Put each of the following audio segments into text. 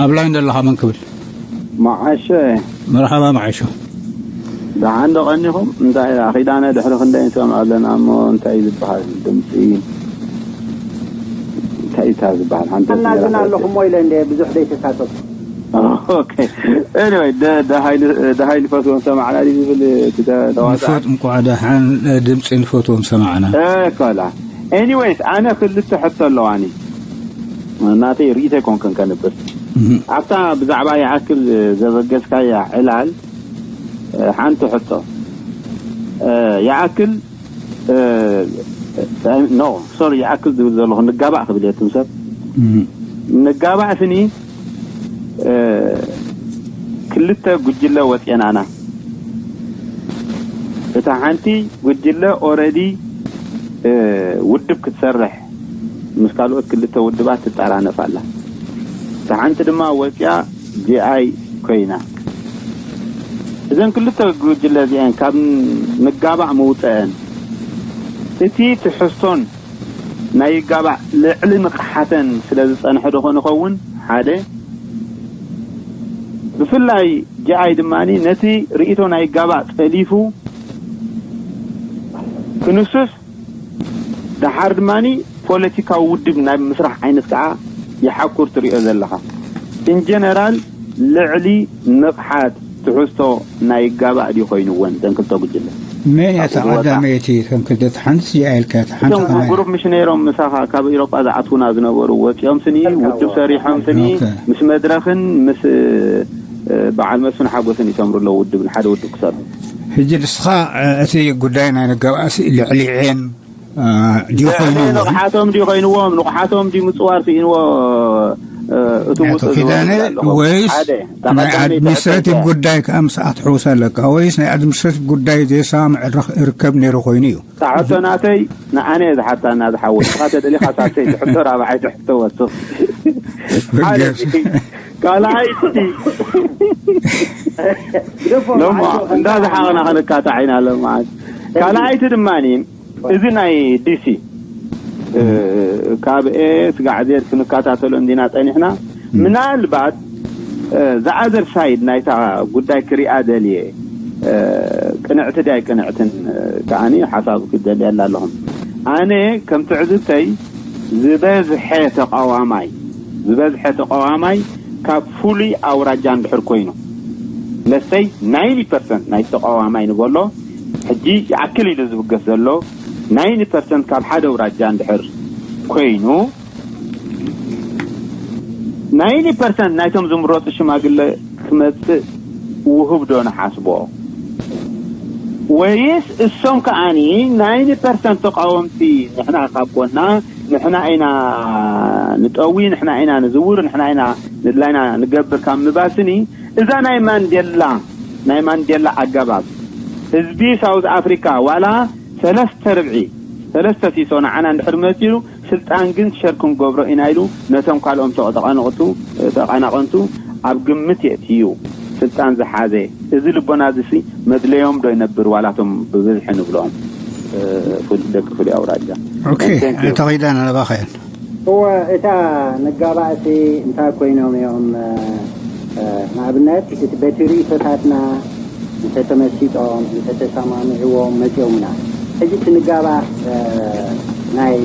ኣብ ላይን ዘለኻ መን ክብል? መዓሸ መርሓባ መዓሾ። ደሓን ዶ ቀኒኹም? እንታይ ኢላ ኪዳነ? ድሕሪ ክንደይ ንሰምዖ ኣለና እሞ እንታይ እዩ ዝበሃል ድምፂ? እንታይ እታ ዝበሃል ሓንቲ ኣናዝን ኣለኹም ወይ ኢለ እንደ ብዙሕ ዘይተሳተፉ Okay. Anyway, ደሃይሊ ፈትዎም ሰማዕና ድዩ ዝብል እቲ ተዋሳእ? ንፈት እንኳዕ ደሓን ድምፂ ንፈትዎም ሰማዕና። ኮላ ኤኒዌይስ ኣነ ክልተ ሕቶ ኣለዋኒ ናተይ ርእይቶ ኣይኮንክን ከንብር ኣብታ ብዛዕባ ይኣክል ዘበገስካያ ዕላል ሓንቲ ሕቶ ይኣክል ኖ ሶሪ ይኣክል ዝብል ዘለኹ ንጋባእ ክብል እየ ትምሰል ንጋባእ ስኒ ክልተ ጉጅለ ወፅየናና እታ ሓንቲ ጉጅለ ኦረዲ ውድብ ክትሰርሕ ምስ ካልኦት ክልተ ውድባት ትጠራነፍ ኣላ እታ ሓንቲ ድማ ወፅያ ጂኣይ ኮይና እዘን ክልተ ጉጅለ እዚአን ካብ ንጋባእ ምውፀአን እቲ ትሕዝቶን ናይ ይጋባእ ልዕሊ ንቕሓተን ስለ ዝፀንሐ ዶ ኾን ይኸውን ሓደ ብፍላይ ጂኣይ ድማ ነቲ ርእይቶ ናይ ይጋባእ ጠሊፉ ክንሱስ ደሓር ድማ ፖለቲካዊ ውድብ ናይ ምስራሕ ዓይነት ከዓ ይሓኩር ትሪኦ ዘለኻ ኢንጀነራል ልዕሊ ንቕሓት ትሕዝቶ ናይ ይጋባእ ድዩ ኮይንወን ዘን ክልተ ጉጅለ መን እያ ተቐዳመይቲ ከም ክልተ ሓንቲ እያ ኢልካ እታ ሓንቲ ከማይ ግሩፕ ምሽ ነይሮም ምሳኻ ካብ ኢሮጳ ዝኣትውና ዝነበሩ ወፂኦም ስኒ ውድብ ሰሪሖም ስኒ ምስ መድረኽን ምስ በዓል መስፍን ሓጎስን ይሰምሩ ኣለዉ ውድብ ሓደ ውድብ ክሰርሑ ሕጂ ንስኻ እቲ ጉዳይ ናይ ንጋባእሲ ልዕሊዐን ድዩ ኮይኑ እውን ንቕሓቶም ድዩ ኮይንዎም ንቕሓቶም ድዩ ምፅዋር ስኢንዎ እቲ ኣቶ ውፅእ ኪዳነ ዝበሉ ኣለኹ። ወይስ ሓደ፣ እታ ናይ ቀዳመይቲ ኣድሚኒስትሬቲቭ ሕቶ። ጉዳይ ከኣ ምስኣ ትሕውስ ኣለካ ወይስ ናይ ኣድሚኒስትሬቲቭ ጉዳይ ዘይሰማምዕ ርኽ- ርከብ ነይሩ ኮይኑ እዩ እታ ሕቶ ናተይ ንኣነ እየ ዝሓታ እና ዝሓወ ንስኻ ተደሊኻ ሳልሰይቲ ሕቶ ራብዓይቲ ሕቶ ወስኽ ሓደ በገስ ካልኣይቲ ሎሞ እንዳ ዝሓቕና ክንካታዕ ኢና ሎማዓት ካልኣይቲ ድማ እዚ ናይ ዲሲ ካብ ኤ ስጋዕ ዜድ ክንከታተሎ እንዲና ፀኒሕና ምናልባት the other side ናይታ ጉዳይ ክሪኣ ደልየ ቅንዕቲ ድያ ኣይቅንዕትን ከዓኒ ሓሳብ ክደልየላ ኣለኹም ኣነ ከም ትዕዝብተይ ዝበዝሐ ተቃዋማይ ዝበዝሐ ተቃዋማይ ካብ ፍሉይ ኣውራጃ እንድሕር ኮይኑ let's say ninety percent ናይ ተቃዋማይ ንበሎ ሕጂ ይኣክል ኢሉ ዝብገስ ዘሎ ninety percent ካብ ሓደ ኣውራጃ እንድሕር ኮይኑ ninety percent ናይቶም ዝምረፁ ሽማግለ ክመፅእ ውህብ ዶ ንሓስቦ ወይስ እሶም ከዓኒ ninety percent ተቃወምቲ ንሕና ካብ ጎና ንሕና ኢና ንጠዊ ንሕና ኢና ንዝውር ንሕና ኢና ንድላይና ንገብር ካብ ምባስኒ እዛ ናይ ማንዴላ ናይ ማንዴላ ኣገባብ ህዝቢ ሳውዝ ኣፍሪካ ዋላ ሰለስተ ርብዒ ሰለስተ ሲሶ ንዓና እንድሕር መፂኡ ስልጣን ግን ሸር ክንገብሮ ኢና ኢሉ ነቶም ካልኦም ተቐንቕቱ ተቐናቐንቱ ኣብ ግምት የእትዩ ስልጣን ዝሓዘ እዚ ልቦና እዚ ሲ መድለዮም ዶ ይነብር ዋላቶም ብብዝሒ ንብሎም ደቂ ፍሉይ ኣውራጃ ኦኬ ተኺዳ ናባኸ እየን እወ እታ ንጋባእሲ እንታይ ኮይኖም እዮም ንኣብነት እቲ በቲ ርእቶታትና እንተተመሲጦም እንተተሰማምዕዎም መፂኦምና ሕጂ እቲ ንጋባእ ናይ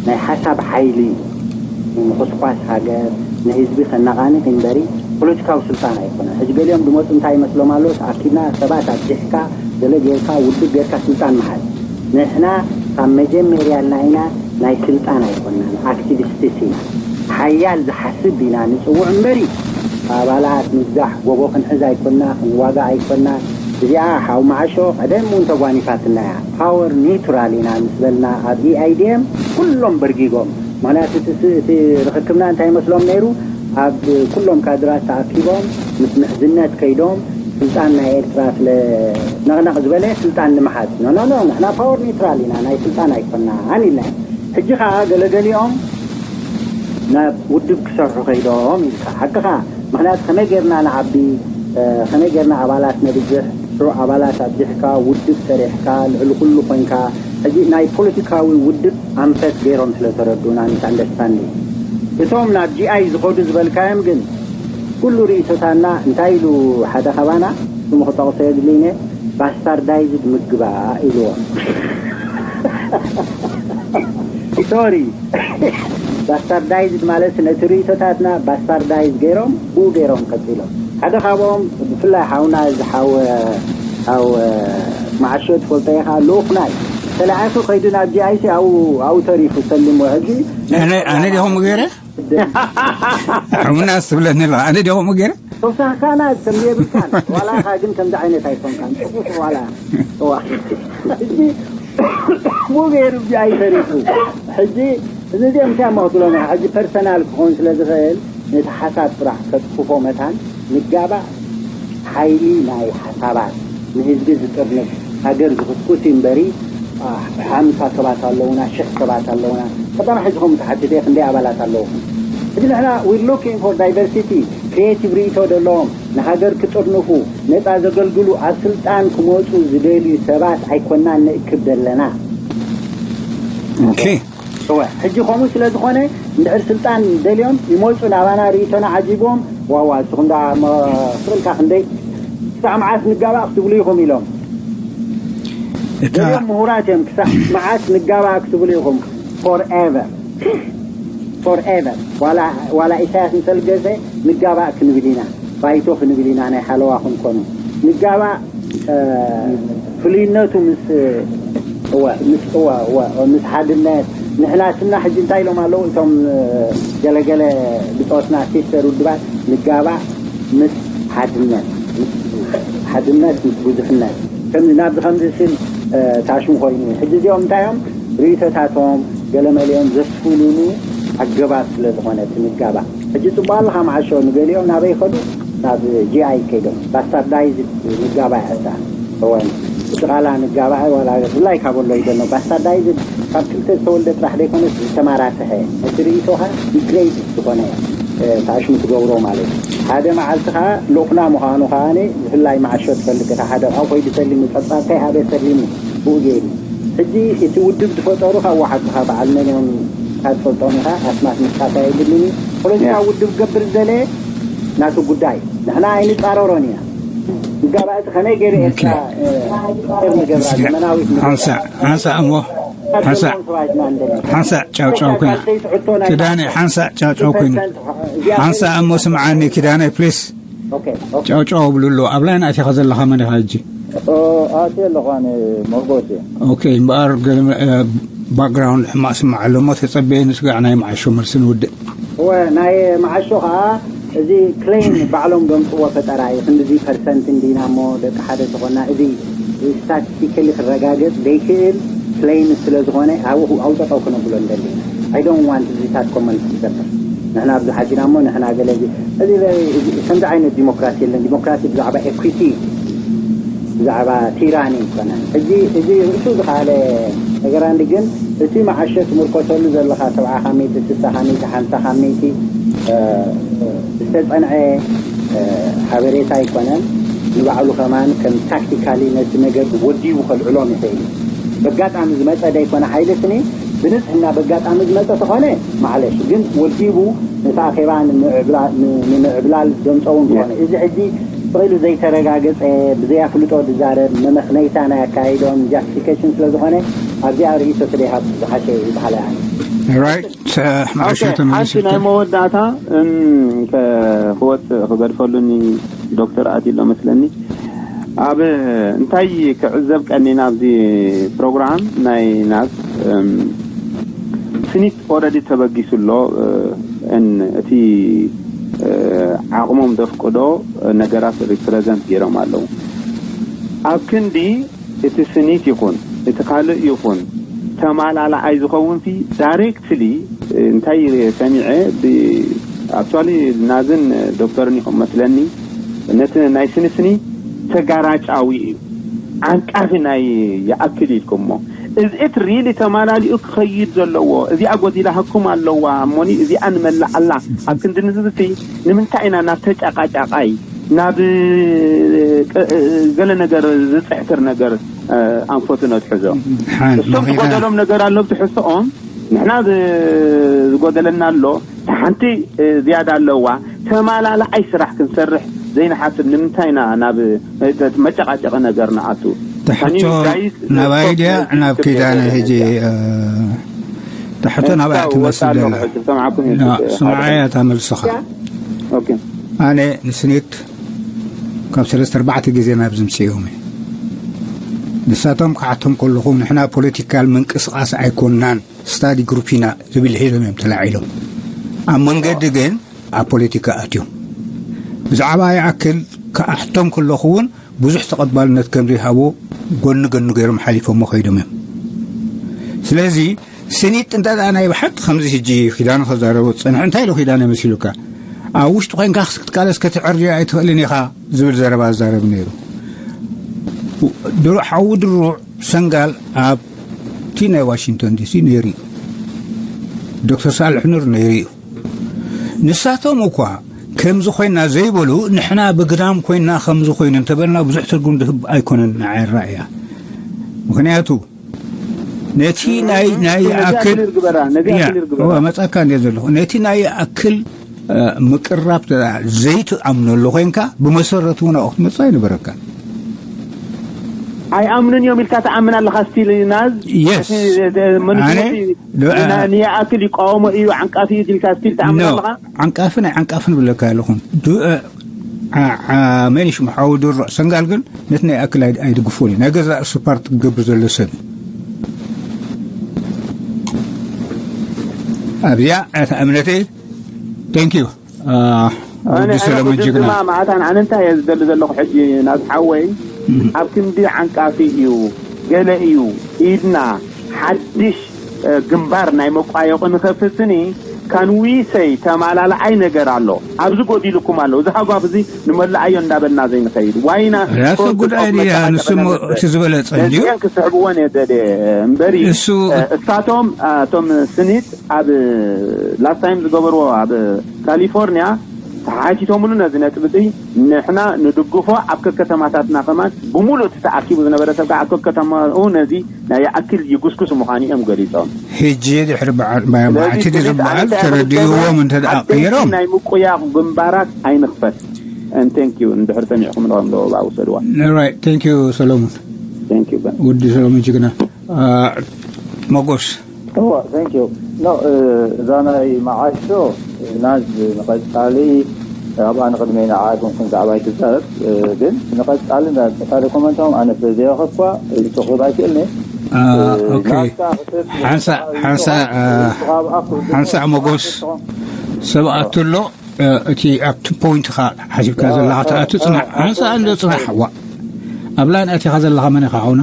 ናይ ሓሳብ ሓይሊ እዩ ንኹስኳስ ሃገር ንህዝቢ ከነቓንቕ እምበሪ ፖለቲካዊ ስልጣን ኣይኮነን ሕጂ ገሊኦም ዝመፁ እንታይ ይመስሎም ኣሎ ተኣኪብና ሰባት ኣብዚሕካ ገለ ጌርካ ውድብ ጌርካ ስልጣን ምሓዝ ንሕና ካብ መጀመርያ ልና ኢና ናይ ስልጣን ኣይኮናን ኣክቲቪስትስ ኢና ሓያል ዝሓስብ ኢና ንፅውዕ እምበሪ ኣባላት ምብዛሕ ጎቦ ክንሕዝ ኣይኮና ክንዋጋ ኣይኮና እዚኣ ሓው መዓሾ ቀደም እውን ተጓኒፋትና እያ power neutral ኢና ምስ በልና ኣብ E I D M ኩሎም በርጊጎም ምክንያቱ እቲ ርክክብና እንታይ መስሎም ነይሩ ኣብ ኩሎም ካድራት ተኣኪቦም ምስ ምሕዝነት ከይዶም ስልጣን ናይ ኤርትራ ስለ ነቕነቕ ዝበለ ስልጣን ንምሓዝ ኖ ኖ ኖ ንሕና power neutral ኢና ናይ ስልጣን ኣይኮናን ኢልና ሕጂ ከዓ ገለገሊኦም ናብ ውድብ ክሰርሑ ከይዶም ኢልካ ሓቅኻ ምክንያቱ ከመይ ጌርና ንዓቢ ከመይ ጌርና ኣባላት ነብዝሕ ሽዑ ኣባላት ኣብዚሕካ ውድብ ሰሪሕካ ልዕሊ ኩሉ ኮንካ ሕጂ ናይ ፖለቲካዊ ውድብ ኣንፈት ገይሮም ስለተረዱና misunderstanding እቶም ናብ ጂ ኣይ ዝኸዱ ዝበልካዮም ግን፣ ኩሉ ርእይቶታና እንታይ ኢሉ ሓደ ካባና፣ ስሙ ክጠቕሶ የድልይነ፣ ባስታርዳይዝድ ምግባእ ኢልዎ። ሶሪ፣ ባስታርዳይዝድ ማለት ነቲ ርእይቶታትና ባስታርዳይዝ ገይሮም ብኡ ገይሮም ቀፂሎም። ሓደ ካብኦም ብፍላይ ሓውና እዚ ሓው ሓው መዓሾ ትፈልጦ ኢኻ፣ ልኡኽና እዩ። ተላኢኹ ከይዱ ናብ ጂ ኣይ ሲ ኣብኡ ተሪፉ ሰሊምዎ። ሕጂ ኣነ ኣነ ዲኹም ገይረ ሕሙና ትብለኒ ኣለኻ ኣነ ዲኹም ገይረ ተውሳኽካና ከም የብልካን ዋላ ኢኻ ግን ከምዚ ዓይነት ኣይኮንካን ጽፉፍ ዋላ እዋ። ሕጂ ብኡ ገይሩ ብዚ ኣይተሪፉ። ሕጂ እዚ እዚኦም እንታይ እሞ ክትብሎም ኢኻ? ሕጂ ፐርሰናል ክኸውን ስለ ዝኽእል ነቲ ሓሳብ ጥራሕ ከጥፍፎ መታን ንጋባእ ሓይሊ ናይ ሓሳባት ንህዝቢ ዝጥርንፍ ሃገር ዝኽስኩስ እዩ እምበሪ ሓምሳ ሰባት ኣለውና ሽሕ ሰባት ኣለውና። ቀዳማ ሕጂ ከም ትሓትት እየ ክንደይ ኣባላት ኣለውኹም? ሕጂ ንሕና we're looking for diversity, creative ርእይቶ ዘለዎም ንሃገር ክጥርንፉ ነፃ ዘገልግሉ ኣብ ስልጣን ክመፁ ዝደልዩ ሰባት ኣይኮናን ንእክብ ዘለና። ኦኬ እወ ሕጂ ከምኡ ስለ ዝኾነ እንድሕር ስልጣን ደልዮም ይመፁ ናባና ርእይቶና ዓጂብዎም ዋዋ ንስኹም ዳ እሞ ክብልካ ክንደይ ክሳዕ መዓስ ንጋባእ ክትብሉ ኢኹም ኢሎም እታ ገሊኦም ምሁራት እዮም ክሳዕ መዓስ ንጋባእ ክትብሉ ኢኹም forever forever ዋላ ዋላ ኢሳያስ እንተልገሰ ንጋባእ ክንብል ኢና ባይቶ ክንብል ኢና ናይ ሓለዋ ክንኮኑ ንጋባእ እ፣ ፍሉይነቱ ምስ እወ ምስ እወ እወ ምስ ሓድነት ንሕና ስምና ሕጂ እንታይ ኢሎም ኣለዉ እቶም እ፣ ገለገለ ብፆትና ሲስተር ውድባት ንጋባእ ምስ ሓድነት ምስ ሓድነት ምስ ብዙሕነት ከምዚ ናብዚ ከምዚ ስል እ፣ ታሽሙ ኮይኑ እዩ። ሕጂ እዚኦም እንታይ እዮም ርእይቶታቶም ገለመሊኦም ዘስፍሉሉ ኣገባብ ስለ ዝኾነ እቲ ንጋባእ ሕጂ ፅቡቅ ኣለኻ መዓሾ ንገሊኦም ናበይ ከዱ ናብ ጂ ኣይ ከይዶም ባስታርዳይዝ ንጋባእ እታ እወን እቲ ቃላ ንጋባእ ዋላ ብላይ ካብ ኣሎ ይደሎ ባስታርዳይዝ ካብ ክልተ ዝተወልደ ጥራሕ ዘይኮነስ ዝተማራተሐ እቲ ርእይቶኻ ዲግሬድ ዝኾነ ታሽሙ ትገብሮ ማለት እዩ። ሓደ መዓልቲ ከዓ ልኡኽና ምዃኑ ከዓ ብፍላይ መዓሾ ትፈልጥ ኢኻ ሓደ ብኣ ኮይዱ ሰሊሙ ፀብፃብታይ ሃበ ሰሊሙ ብኡ ገይሩ ሕጂ እቲ ውድብ ዝፈጠሩ ካብ ወሓጥኻ በዓል መን እዮም ካብ ትፈልጦም ኢኻ ኣስማት ምጥቃስ ኣየድልን እዩ። ፖለቲካዊ ውድብ ክገብር ዝደለየ ናቱ ጉዳይ ንሕና ኣይንፃረሮን ኢና። ንጋባእቲ ከመይ ገይሩ ኤርትራ ር ንገብራ ዘመናዊት ንገብራ ሓንሳእ ሓንሳእ እሞ ሓንሳእ ሓንሳእ ጫውጫው ኮይና ኪዳነ ሓንሳእ ጫውጫው ኮይኑ ሓንሳእ እሞ ስምዓኒ ኪዳነ ፕሊስ ጫውጫው ብሉ ኣሎ ኣብ ላይን ኣቲኻ ዘለኻ መን ኢኻ ሕጂ ኣቲ ኣለኳ መርጎስ ኦኬ እምበኣር ባክግራውንድ ሕማቅ ስማዕ ኣሎ እሞ ተፀበየ ንስጋዕ ናይ መዓሾ መልሲ ንውድእ እወ ናይ መዓሾ ከዓ እዚ ክሌም ባዕሎም ዘምፅዎ ፈጠራ እዩ ክንዲዚ ፐርሰንት እንዲና እሞ ደቂ ሓደ ዝኾና እዚ ስታቲስቲካሊ ክረጋገፅ ዘይክእል ክሌም ስለ ዝኾነ ኣብኡ ኣብኡ ጠጠው ክነብሎ እንደሊ I don't want this type comment ክገብር ንሕና ኣብዚ ሓቲና እሞ ንሕና ገለ እዚ እዚ ከምዚ ዓይነት ዲሞክራሲ የለን ዲሞክራሲ ብዛዕባ ኤኩቲ ብዛዕባ ቲራኒ ይኮነ ሕጂ እዚ ርእሱ ዝካለ ነገር ኣንዲ ግን እቲ መዓሸ ትምርኮሰሉ ዘለካ ሰብዓ ካብ ሚእቲ ስሳ ካብ ሚእቲ ሓምሳ ካብ ሚእቲ ዝተፀንዐ ሓበሬታ ኣይኮነን ንባዕሉ ከማን ከም ታክቲካሊ ነቲ ነገር ወዲቡ ከልዕሎም ይኽእል እዩ በጋጣሚ ዝመፀ ደይኮነ ሓይሊ ስኒ ብንፅህና በጋጣሚ ዝመፀ ተኾነ ማዕለሽ ግን ወዲቡ ነቲ ኣኼባ ንምዕብላል ዘምፀውን ዝኾነ እዚ ሕጂ ስቕኢሉ ዘይተረጋገፀ ብዘይ ኣፍልጦ ዝዛረብ መመኽነይታ ናይ ኣካይዶም ጃስቲፊኬሽን ስለ ዝኾነ ኣብዚኣ ርእይቶ ስለይሃብ ዝሓሸ ይበሃል ኣነ። ራይት ማዕሾ ሓንቲ ተመሊሱ ናይ መወዳእታ ክወፅእ ክገድፈሉኒ ዶክተር ኣትሎ መስለኒ ኣብ እንታይ ክዕዘብ ቀኒና ኣብዚ ፕሮግራም ናይ ናስ ስኒት ኦረዲ ተበጊሱ ኣሎ እቲ ዓቕሞም ዘፍቅዶ ነገራት ሪፕረዘንት ገይሮም ኣለዉ ኣብ ክንዲ እቲ ስኒት ይኹን እቲ ካልእ ይኹን ተማላላኣይ ዝኸውን ሲ ዳይሬክትሊ እንታይ ሰሚዐ ኣክቹዋሊ ናዝን ዶክተርን ኢኹም መስለኒ ነቲ ናይ ስኒ ስኒ ተጋራጫዊ እዩ ዓንቃፊ ናይ ይኣክል ኢልኩሞ is it really ተማላሊኡ ክኸይድ ዘለዎ እዚኣ ጎዲላሃኩም ኣለዋ እሞኒ እዚኣ ንመላዓላ ኣብ ክንዲ ንዝብቲ ንምንታይ ኢና ናብ ተጫቃጫቃይ ናብ ገለ ነገር ዝፅሕትር ነገር ኣንፈቱ ነትሕዞ እሶም ዝጎደሎም ነገር ኣሎ ብትሕዝቶኦም ንሕና ዝጎደለና ኣሎ ሓንቲ ዝያዳ ኣለዋ። ተማላልኣይ ስራሕ ክንሰርሕ ዘይንሓስብ ንምንታይ ኢና ናብ መጨቃጨቂ ነገር ንኣቱ? ትሕቶ ናባይ ድያ ናብ ኪዳነ ሕጂ ትሕቶ ናባይ ትመስል ደላ? ስምዓያ እታ መልስኻ። ኣነ ንስኒት ካብ ሰለስተ ኣርባዕተ ግዜ ናብዚ ምፅኦም። ንሳቶም ክሓቶም ከለኹ ንሕና ፖለቲካል ምንቅስቃስ ኣይኮንናን፣ ስታዲ ግሩፕ ኢና ዝብል ሒዞም እዮም ተላዒሎም። ኣብ መንገዲ ግን ኣብ ፖለቲካ ኣትዮም። ብዛዕባ ይኣክል ክኣሕቶም ከለኹ እውን ብዙሕ ተቐባልነት ከም ዘይሃቦ ጎኒ ጎኒ ገይሮም ሓሊፎሞ ከይዶም እዮም። ስለዚ ስኒት እንተ ደኣ ናይ ብሓቂ ከምዚ ሕጂ ኪዳነ ክዛረቦ ዝጸንሐ እንታይ ኢሉ ኪዳነ መሲሉካ? ኣብ ውሽጢ ኮይንካ ክትቃለስ ከተዕርዮ ኣይትኽእልን ኢኻ ዝብል ዘረባ ዝዛረብ ነይሩ። ድሩዕ ሓዊ ድሩዕ ሰንጋል ኣብቲ ናይ ዋሽንግቶን ዲሲ ነይሩ እዩ። ዶክተር ሳልሕ ኑር ነይሩ እዩ። ንሳቶም እኳ ከምዚ ኮይና ዘይበሉ ንሕና ብግዳም ኮይና ከምዚ ኮይኑ እንተበልና ብዙሕ ትርጉም ድህብ ኣይኮነን ንዓይ ራእያ። ምክንያቱ ነቲ ናይ ናይ ኣክል መጻካ እንደ ዘለኹ ነቲ ናይ ኣክል ምቅራብ ዘይትኣምነሉ ኮይንካ ብመሰረቱ እውን ኣብኡ ክትመጽእ ኣይነበረካ። ኣይኣምኑን እዮም ኢልካ ትኣምን ኣለኻ ስቲል ናዝ የስ ንየኣክል ይቃወሞ እዩ ዓንቃፊ እዩ ኢልካ ስቲል ትኣምን ኣለኻ? ዓንቃፊ ናይ ዓንቃፊ ንብለካ ኣለኹን መን ሽሙ ሓዊ ድሮ ሰንጋል ግን ነቲ ናይ ኣክል ኣይድግፎን እዩ። ናይ ገዛ እሱ ፓርት ክገብር ዘሎ ሰብ ኣብዚኣ እታ እምነተይ። ቴንክ ዩ። ወዲ ሰለሙን ጅግና ማእታን ኣነ እንታይ እየ ዝደሊ ዘለኹ ሕጂ ናብ ሓወይ ኣብ ክንዲ ዓንቃፊ እዩ ገለ እዩ ኢድና ሓድሽ ግንባር ናይ መቋየቑ ንኸፍትኒ ካንዊሰይ ተማላልኣይ ነገር ኣሎ ኣብዚ ጎዲልኩም ኣሎ እዚ ሃጓፍ እዚ ንመላኣዮ እንዳበልና ዘይንኸይድ ዋይና ራሰ ጉዳይ ድያ ንስሙ እቲ ዝበለጸ እንድዩ ክስሕብወን እየ ደልየ እምበሪ እሱ እሳቶም እቶም ስኒት ኣብ ላስት ታይም ዝገበርዎ ኣብ ካሊፎርኒያ ተሓቲቶምሉ ነዚ ነጥቢ እዚ ንሕና ንድግፎ ኣብ ከከተማታትና ከማን ብሙሉእ እቲ ተኣኪቡ ዝነበረ ሰብ ከዓ ኣብ ከከተማኡ ነዚ ናይ ይኣክል ይጉስጉስ ምዃኑ እዮም ገሊፆም። ሕጂ ድሕሪ በዓል ማያማዕቲ ዝበሃል ተረዲእዎም እንተ ደኣ ቀይሮም ናይ ምቁያቕ ግንባራት ኣይንኽፈት። And thank you እንድሕር ሰሚዕኩም ንቐምዶ ኣብኡ ሰድዋ። Thank you ሰሎሙን። Thank you ወዲ ሰሎሙን ጅግና። ሞጎስ እዎ thank you no እዛ ናይ መዓሾ ናዝ ንቐጻሊ ኣብኣ ንቕድመይ ንዓኹም ክንዛዕባ ይትዛረብ ግን ንቐጻሊ ሓደ ኮመንቶም ኣነ ስለ ዘይረኸብኳ ክኽብ ኣይክእልኒ ሓንሳእ ሓንሳእ ሓንሳእ ሞጎስ ሰብ ኣትሎ እቲ ኣብቲ ፖይንትኻ ሓሲብካ ዘለኻ ትኣቱ ጽናሕ ሓንሳእ እንዶ ጽናሕ ዋ ኣብ ላይን ኣቲኻ ዘለኻ መን ኢኻ ሓውና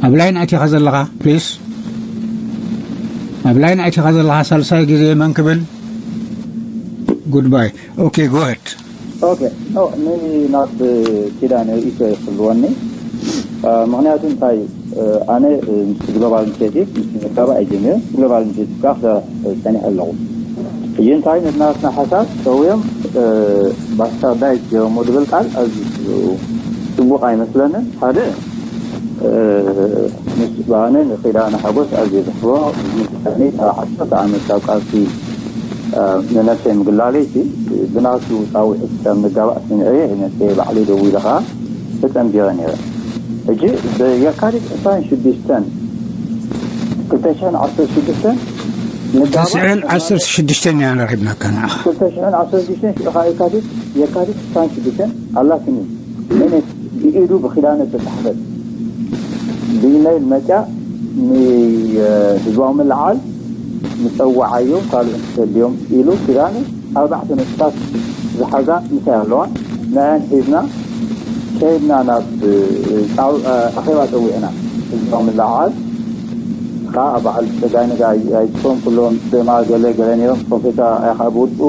ኣብ ላይን ኣቲኻ ዘለኻ ፕሊስ ኣብ ላይን ኣቲኻ ዘለኻ ሳልሳይ ግዜ መን ክብል ጉድባይ ኦኬ ጎሄድ ኦኬ ኖ ንናብ ኪዳነ ርእይቶ ይክልወኒ ምክንያቱ እንታይ ኣነ ምስ ግሎባል ኢኒሽቲቭ ምስ ምጋባእ ኣይጀሚረ ግሎባል ኢኒሽቲቭ ከዓ ክሰርሕ ፀኒሐ ኣለኹ እዩ እንታይ ነናትና ሓሳብ ሰውዮም ባስታርዳይዝ ገይሮሞ ድብል ቃል ኣዝዩ ፅቡቅ ኣይመስለንን ሓደ ምስ ባነ ንኪዳነ ሓጎስ ኣዝየ ዘሕብሮ ምስ ዓሰርተ ዓመት ካብ ቃልሲ ንነብሰይ ምግላለይቲ ብናቱ ፃውዒት ከም ንጋባእ ስምዐየ ነብሰይ ባዕለይ ደዊለ ከዓ ተፀንቢረ ነይረ። ሕጂ ብየካቲት ዕስራን ሽዱሽተን ክልተ ሽሕን ዓሰርተ ሽዱሽተን ንጋባእ ተስዕን ዓሰርተ ሽዱሽተን ኢና ረኺብናካ ንዓኻ። ክልተ ሽሕን ዓሰርተ ሽዱሽተን ሽዑ ከዓ የካቲት የካቲት ዕስራን ሽዱሽተን ኣላትኒ። ብኢዱ ብኪዳነ ዝተጻሕፈት ብኢመይል መጽያ ንህዝባዊ ምልዓል ምጸዋዓዮም ካልኦት ተልዮም ኢሉ ኪዳነ ኣርባዕተ ነጥብታት ዝሓዛ ምሳይ ኣለዋ። ንዐን ሒዝና ከይድና ናብ ኣኼባ ጸዊዕና ህዝባዊ ምልዓል ከዓ በዓል ጸጋይ ነጋ ኣይጽፎም ኩሎም ደማ ገለ ገለ ነይሮም ፕሮፌሰር ኣያ ከዓ ብውልቁ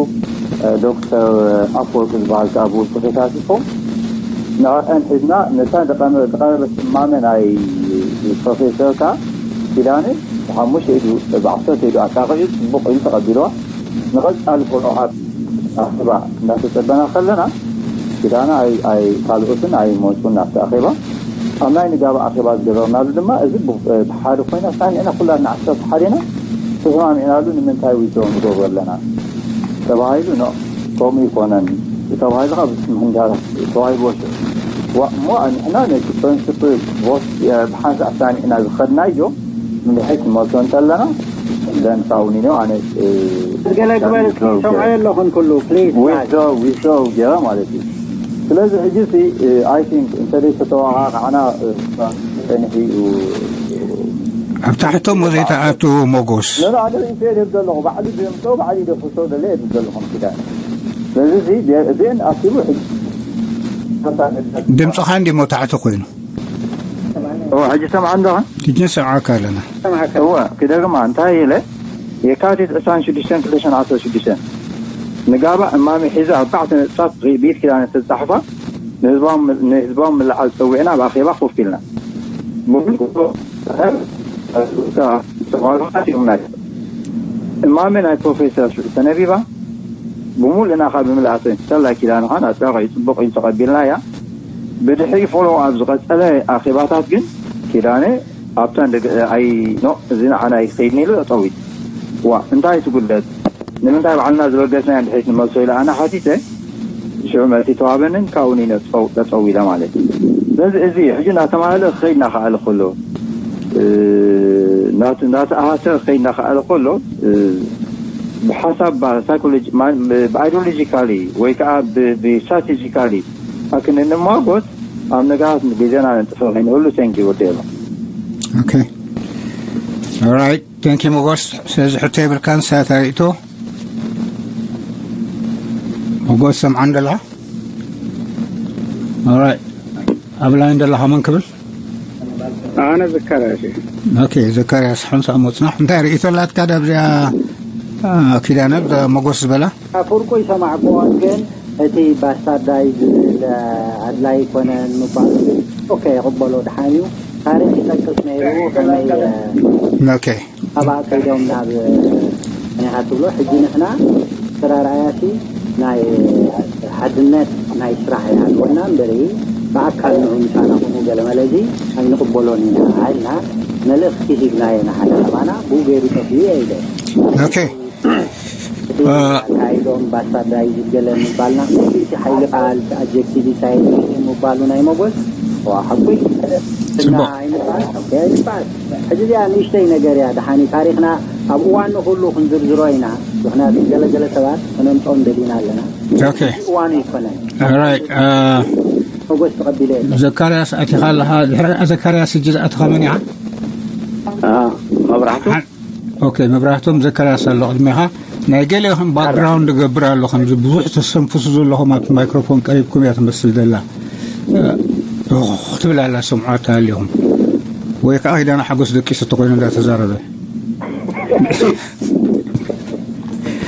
ዶክተር ኣፈወርቂ ዝበሃል ከዓ ብውልቁ ተሳቲፎም ንዕዐን ሒዝና ነታ ዝቐረበት እማመ ናይ ፕሮፌሰር ከዓ ኪዳነ ብሓሙሽተ ኢዱ ብዓሰርተ ኢዱ ኣጣቂዑ ፅቡቅ ኢሉ ተቐቢልዋ ንቐፃሊ ፎሎኣፕ ኣኼባ እንዳተፀበና ከለና ኪዳነ ካልኦትን ኣይመፁን ናብቲ ኣኼባ ኣብ ናይ ንጋባ ኣኼባ ዝገበርናሉ ድማ እዚ ብሓደ ኮይና ሳኒዕና ኩላትና ዓሰርተ ሓደ ኢና ተሰማሚዕናሉ ንምንታይ ዊዝድሮ ንገብሮ ኣለና ተባሂሉ፣ ኖ፣ ከምኡ ይኮነን ተባሂሉ ካብ ስምሕንዳር ተባሂልዎ ሽዑ። ዋ፣ እሞ ንሕና ነቲ ፕሪንስፕል ቮት፣ እ፣ ብሓንሳእ ሰሚዕና ዝኸድናዮ ንድሕሪት ንመልሶ እንተለና፣ ደን ካብኡ ንዮ ኣነ፣ እ፣ ገለ ግበር እስኪ፣ ሰምዓዮ ኣለኹን ኩሉ፣ ፕሊዝ፣ ዊዝድሮ፣ ዊዝድሮ ገይራ ማለት እዩ። ስለዚ ሕጂ ሲ፣ እ፣ ኣይ ቲንክ እንተ ዘይተተዋቃቃዕና፣ እ፣ ጸኒሑ እዩ። ኣብ ታሕቶም ወዘይተኣቱ ሞጎስ። ኖ፣ ኖ፣ ኣነ ርእይቶ ይህብ ዘለኹ። ባዕሉ ዘምጽኦ፣ ባዕሉ ይደፍሶ ዘሎ እየ ዝብል ዘለኹ ኪዳነ። ስለዚ እዚ፣ እዚአን ኣኪቡ ሕጂ ድምፅኻ እንዲሞ ታሕቲ ኮይኑ። እወ፣ ሕጂ ሰምዓ እንዶ? ሕጂ ንሰምዓካ ኣለና። እወ፣ ክደግማ እንታይ ኢለ? የካቲት ዕስራን ሽዱሽተን ክልተ ሽሕን ዓሰርተ ሽዱሽተ ንጋባእ እማሚ ሒዛ ኣርባዕተ ነጥብታት ብኢድ ኪዳነ ዝተጻሕፋ ንህዝባዊ፣ ንህዝባዊ ምልዓል ጸዊዕና ኣብ ኣኼባ ኮፍ ኢልና። ብውልቁ እማሚ ናይ ፕሮፌሰር ሽዑ ተነቢባ፣ ብምሉእና ካብ ምልኣት ሰላይ ኪዳንኻን ኣጽዳቂ እዩ፣ ጽቡቕ እዩ፣ ተቐቢልናያ። ብድሕሪ ፎሎ ኣብ ዝቐጸለ ኣኼባታት ግን ኪዳነ ኣብታ እንደ-፣ ኣይ፣ ኖ፣ እዚ ንዓና ኣይክኸይድን ኢሉ ጠጠው ኢሉ። ዋ፣ እንታይ እቲ ጉድለት? ንምንታይ ባዕልና ዝበገስናዮ እንድሕሪት ንመልሶ ኢለ ኣነ ሓቲተ፣ ሽዑ መልሲ ተዋበንን ካብኡ ንነጠው-፣ ጠጠው ኢለ ማለት እዩ። ስለዚ እዚ ሕጂ እናተማህለ ክኸይድ እናኸኣለ ከሎ፣ እ፣ እናተ-፣ እናተኣሃተ ክኸይድ እናኸኣለ ከሎ፣ እ፣ ብሓሳብ ባ-፣ ሳይኮሎጂ-፣ ማ-፣ ብ-፣ ብኣይዲዮሎጂካሊ ወይ ከዓ ብ-፣ ብስትራቴጂካሊ ክንንማጎት ኣብ ነገራት ግዜና ነንጥፈ ከይንህሉ። ቴንኪ ወዲ ኤሎ። ኦኬ። ኦራይት። ቴንኪ ሞጎስ። ስለዚ ሕቶ የብልካን፣ ንሳታ ርእይቶ። ሞጎስ ሰምዓን ደላ። ኦራይት። ኣብ ላይን ደላኻ መን ክብል? ኣነ ዘካርያስ እየ። ኦኬ፣ ዘካርያስ ሓምሳ ሞጽናሕ። እንታይ ርእይቶ ኣላትካ ዳብዚኣ፣ አ፣ ኪዳነ፣ ብ-፣ ሞጎስ ዝበላ? ፍርቁ ይሰማዕክዎ፣ ግን እቲ ባስታርዳይ ዝብል፣ አ፣ ኣድላይ ኣይኮነን ምባሉ ግን፣ ኦኬ፣ ይቕበሎ፣ ደሓን እዩ። ታሪኽ ይጠቅስ ነይሩ፣ ከመይ፣ አ፣ ኦኬ። ካብኣ ከይዶም ናብ፣ አ፣ ከመይ ኢኻ ትብሎ? ሕጂ ንሕና ተራርኣያሲ ናይ ሓድነት ናይ ስራሕ ይሃልወና እምበሪ፣ ብኣካል ንዑ ምሳና ከምኡ ገለ መለ እዚ ኣይንቕበሎን ኢና ኢልና መልእኽቲ ሂብናዮ ንሓደ ካባና፣ ብኡ ገይሩ ጠፊኡ እየ ኢለ። ኦኬ። እቲ እ፣ ኣካይዶም ባስታርዳይዝ ገለ ምባልና፣ እቲ ሓይሊ ቃል፣ እቲ ኣጀክቲቭ ሳይንስ ምባሉ ናይ መጎስ፣ ዋ፣ ሓቁ እዩ። እና ጽቡቕ። ኣይንበሃል፣ ኦኬ፣ ኣይንበሃል። ሕጂ እዚኣ ንእሽተይ ነገር እያ፣ ደሓን እዩ። ታሪኽና ኣብ እዋኑ ኩሉ ክንዝርዝሮ ኢና፣ ምኽንያቱ ገለ ገለ ሰባት ከነምጾም ደሊና ኣለና። ኦኬ። እዋኑ ይኮነን። ኦራይት፣ እ፣ መጎስ ተቐቢለ የለን። ዘካርያስ ኣቲኻ ኣለኻ። ድሕሪ ዘካርያስ ሕጂ ዝኣተኻ መን ኢኻ? አ፣ መብራህቱ። ሓ-፣ ኦኬ፣ መብራህቶም ዘካርያስ ኣሎ ቅድሜኻ። ናይ ገሌኹም ባክግራውንድ እገብር ኣሎ፣ ከምዚ ብዙሕ ተስተንፍሱ ዘለኹም ኣብቲ ማይክሮፎን ቀሪብኩም እያ ትመስል ዘላ። እ፣ ኦኽ ትብል ኣላ፣ ስምዖ ተሃሊኹም። ወይ ከዓ ኪዳነ ሓጎስ ደቂሱ ተኮይኑ እንዳተዛረበ።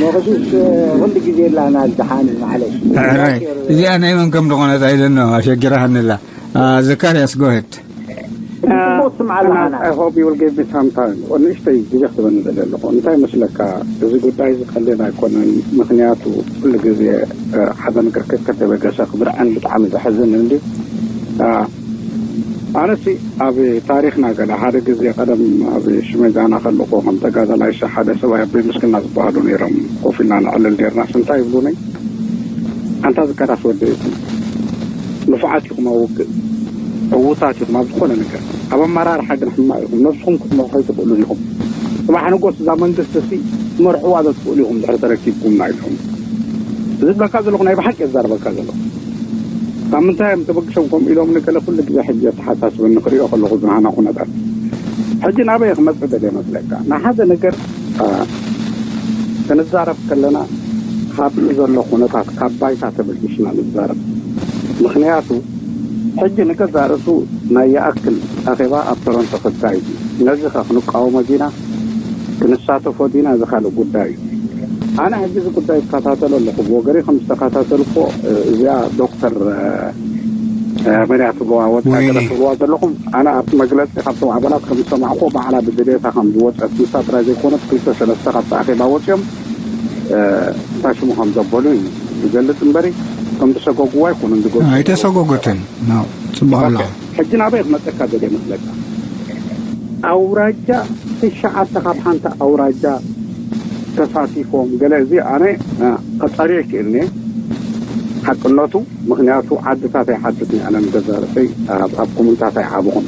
መቕሱስ፣ እ፣ ኩሉ ግዜ ላና ዝደሓን ማዕለሽ። ሕራይ፣ እዚኣ ናይ መን ከም ዝኾነት ኣይደኖ፣ ኣሸጊራሃኒ ኣላ። አ፣ ዘካርያስ፣ ጎ ሄድ። ሞት ስምዓልና። I hope you will give me some time። ንእሽተይ ግዜ ክትበኒ ደልየ ኣለኹ። እንታይ መስለካ፣ እዚ ጉዳይ እዚ ቀሊል ኣይኮነን። ምኽንያቱ ኩሉ ግዜ፣ እ፣ ሓደ ነገር ከከተበገሰ ክብርዐን ብጣዕሚ ዘሕዝን እንዲ። እ፣ ኣነሲ ኣብ ታሪኽና ገለ ሓደ ግዜ ቀደም ኣብ ሽመጃና ከለኹ ከም ተጋዳላይ ሸ-፣ ሓደ ሰብኣይ ኣቦይ ምስግና ዝበሃሉ ነይሮም። ኮፍ ኢልና ነዕልል ነይርናስ እንታይ ይብሉኒ? ኣንታ ዝካርያስ ወደይ፣ ንፉዓት ኢኹም ኣብ ውግእ፣ ዕዉታት ኢኹም ኣብ ዝኾነ ነገር። ኣብ ኣመራርሓ ግን ሕማቕ ኢኹም። ነብስኹም ክትመርሑ ኣይትኽእሉን ኢኹም። ጽባሕ ንጎስ እዛ መንግስቲ እሲ ትመርሕዋ ዶ ትኽእሉ ኢኹም ድሕሪ ተረኪብኩምና ኢልኩም። ዝብለካ ዘለኹ ናይ ብሓቂ እዛረበካ ዘለኹ። ካብ ምንታይ እዮም ተበግሶም ከምኡ ኢሎም ንገለ ኩሉ ግዜ ሕጂ የተሓሳስበኒ ክሪኦ ከለኹ ዝናህና ኩነታት። ሕጂ ናበይ ክመጽእ ደልየ መስለካ? ንሓደ ነገር፣ አ፣ ክንዛረብ ከለና ካብቲ ዘሎ ኩነታት ካብ ባይታ ተበጊስና ንዛረብ። ምኽንያቱ ሕጂ ንገዛእ ርእሱ ናይ ይኣክል ኣኼባ ኣብ ቶሮንቶ ክካይድ እዩ። ነዚ ኸ ክንቃወሞ ዲና? ክንሳተፎ ዲና? እዚ ካልእ ጉዳይ እዩ። ኣነ ሕጂ እዚ ጉዳይ እከታተሎ ኣለኹ። ብወገነይ ከም ዝተኸታተልኩ፣ እ፣ እዚኣ ዶክተር፣ እ፣ እ፣ መን እያ ትብልዋ? ወርቃ ወይኒ። ገለ ትብልዋ ዘለኹም። ኣነ ኣብቲ መግለጺ ካብቶም ኣባላት ከም ዝሰማዕኩዎ ባዕላ ብድሌታ ከም ዝወጸት ንሳ ጥራይ ዘይኮነት ክልተ ሰለስተ ካብቲ ኣኼባ ወጺኦም፣ እ፣ እንታይ ሽሙ ከም ዘበሉ እዩ ዝገልጽ እምበሪ፣ ከም ዝሰጎግዋ ኣይኮኑን ዝገልጹ። ኣይተሰጎገትን። ናው፣ ጽቡቕ ኣላ። ኦኬ። ሕጂ ናበይ ክመጸካ ደልየ መስለካ? ኣውራጃ ሸዓተ ካብ ሓንቲ ኣውራጃ ተሳቲፎም ገለ፣ እዚ ኣነ ከፀርዮ ይክእል እየ ሓቅነቱ። ምክንያቱ ዓድታት ኣይሓትትን እየ ኣነ ንገዛእ ርእሰይ ኣብ ኮሙንታት ኣይዓበኹን።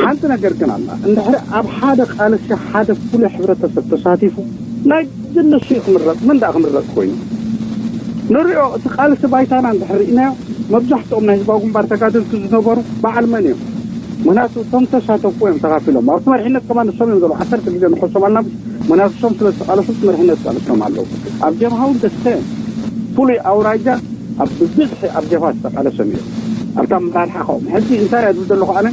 ሓንቲ ነገር ግን ኣላ፣ እንድሕሪ ኣብ ሓደ ቃልሲ ሓደ ፍሉይ ሕብረተሰብ ተሳቲፉ ናይ ግድን ንሱ እዩ ክምረፅ። መን ደኣ ክምረፅ ኮይኑ ንሪኦ? እቲ ቃልሲ ባይታና እንድሕር ርኢናዮ፣ መብዛሕትኦም ናይ ህዝባዊ ግንባር ተጋደልቲ ዝነበሩ በዓል መን እዮም? ምክንያቱ እቶም ተሳተፉ እዮም ተኻፊሎም። ኣብቲ መሪሕነት ከማን ንሶም እዮም ዘለዉ። ዓሰርተ ግዜ ንኸሶም ኣልና። ምክንያቱ እሶም ስለ ዝተቃለሱ እቲ መሪሕነት ተቃለሶም ኣለዉ። ኣብ ጀብሃ እውን ደስተ ፍሉይ ኣውራጃ ኣብ ብብዝሒ ኣብ ጀብሃ ዝተቃለሰ ነይሩ። ኣብታ ኣመራርሓ ኸኦም ሕጂ እንታይ እያ ዝብል ዘለኹ ኣነ፣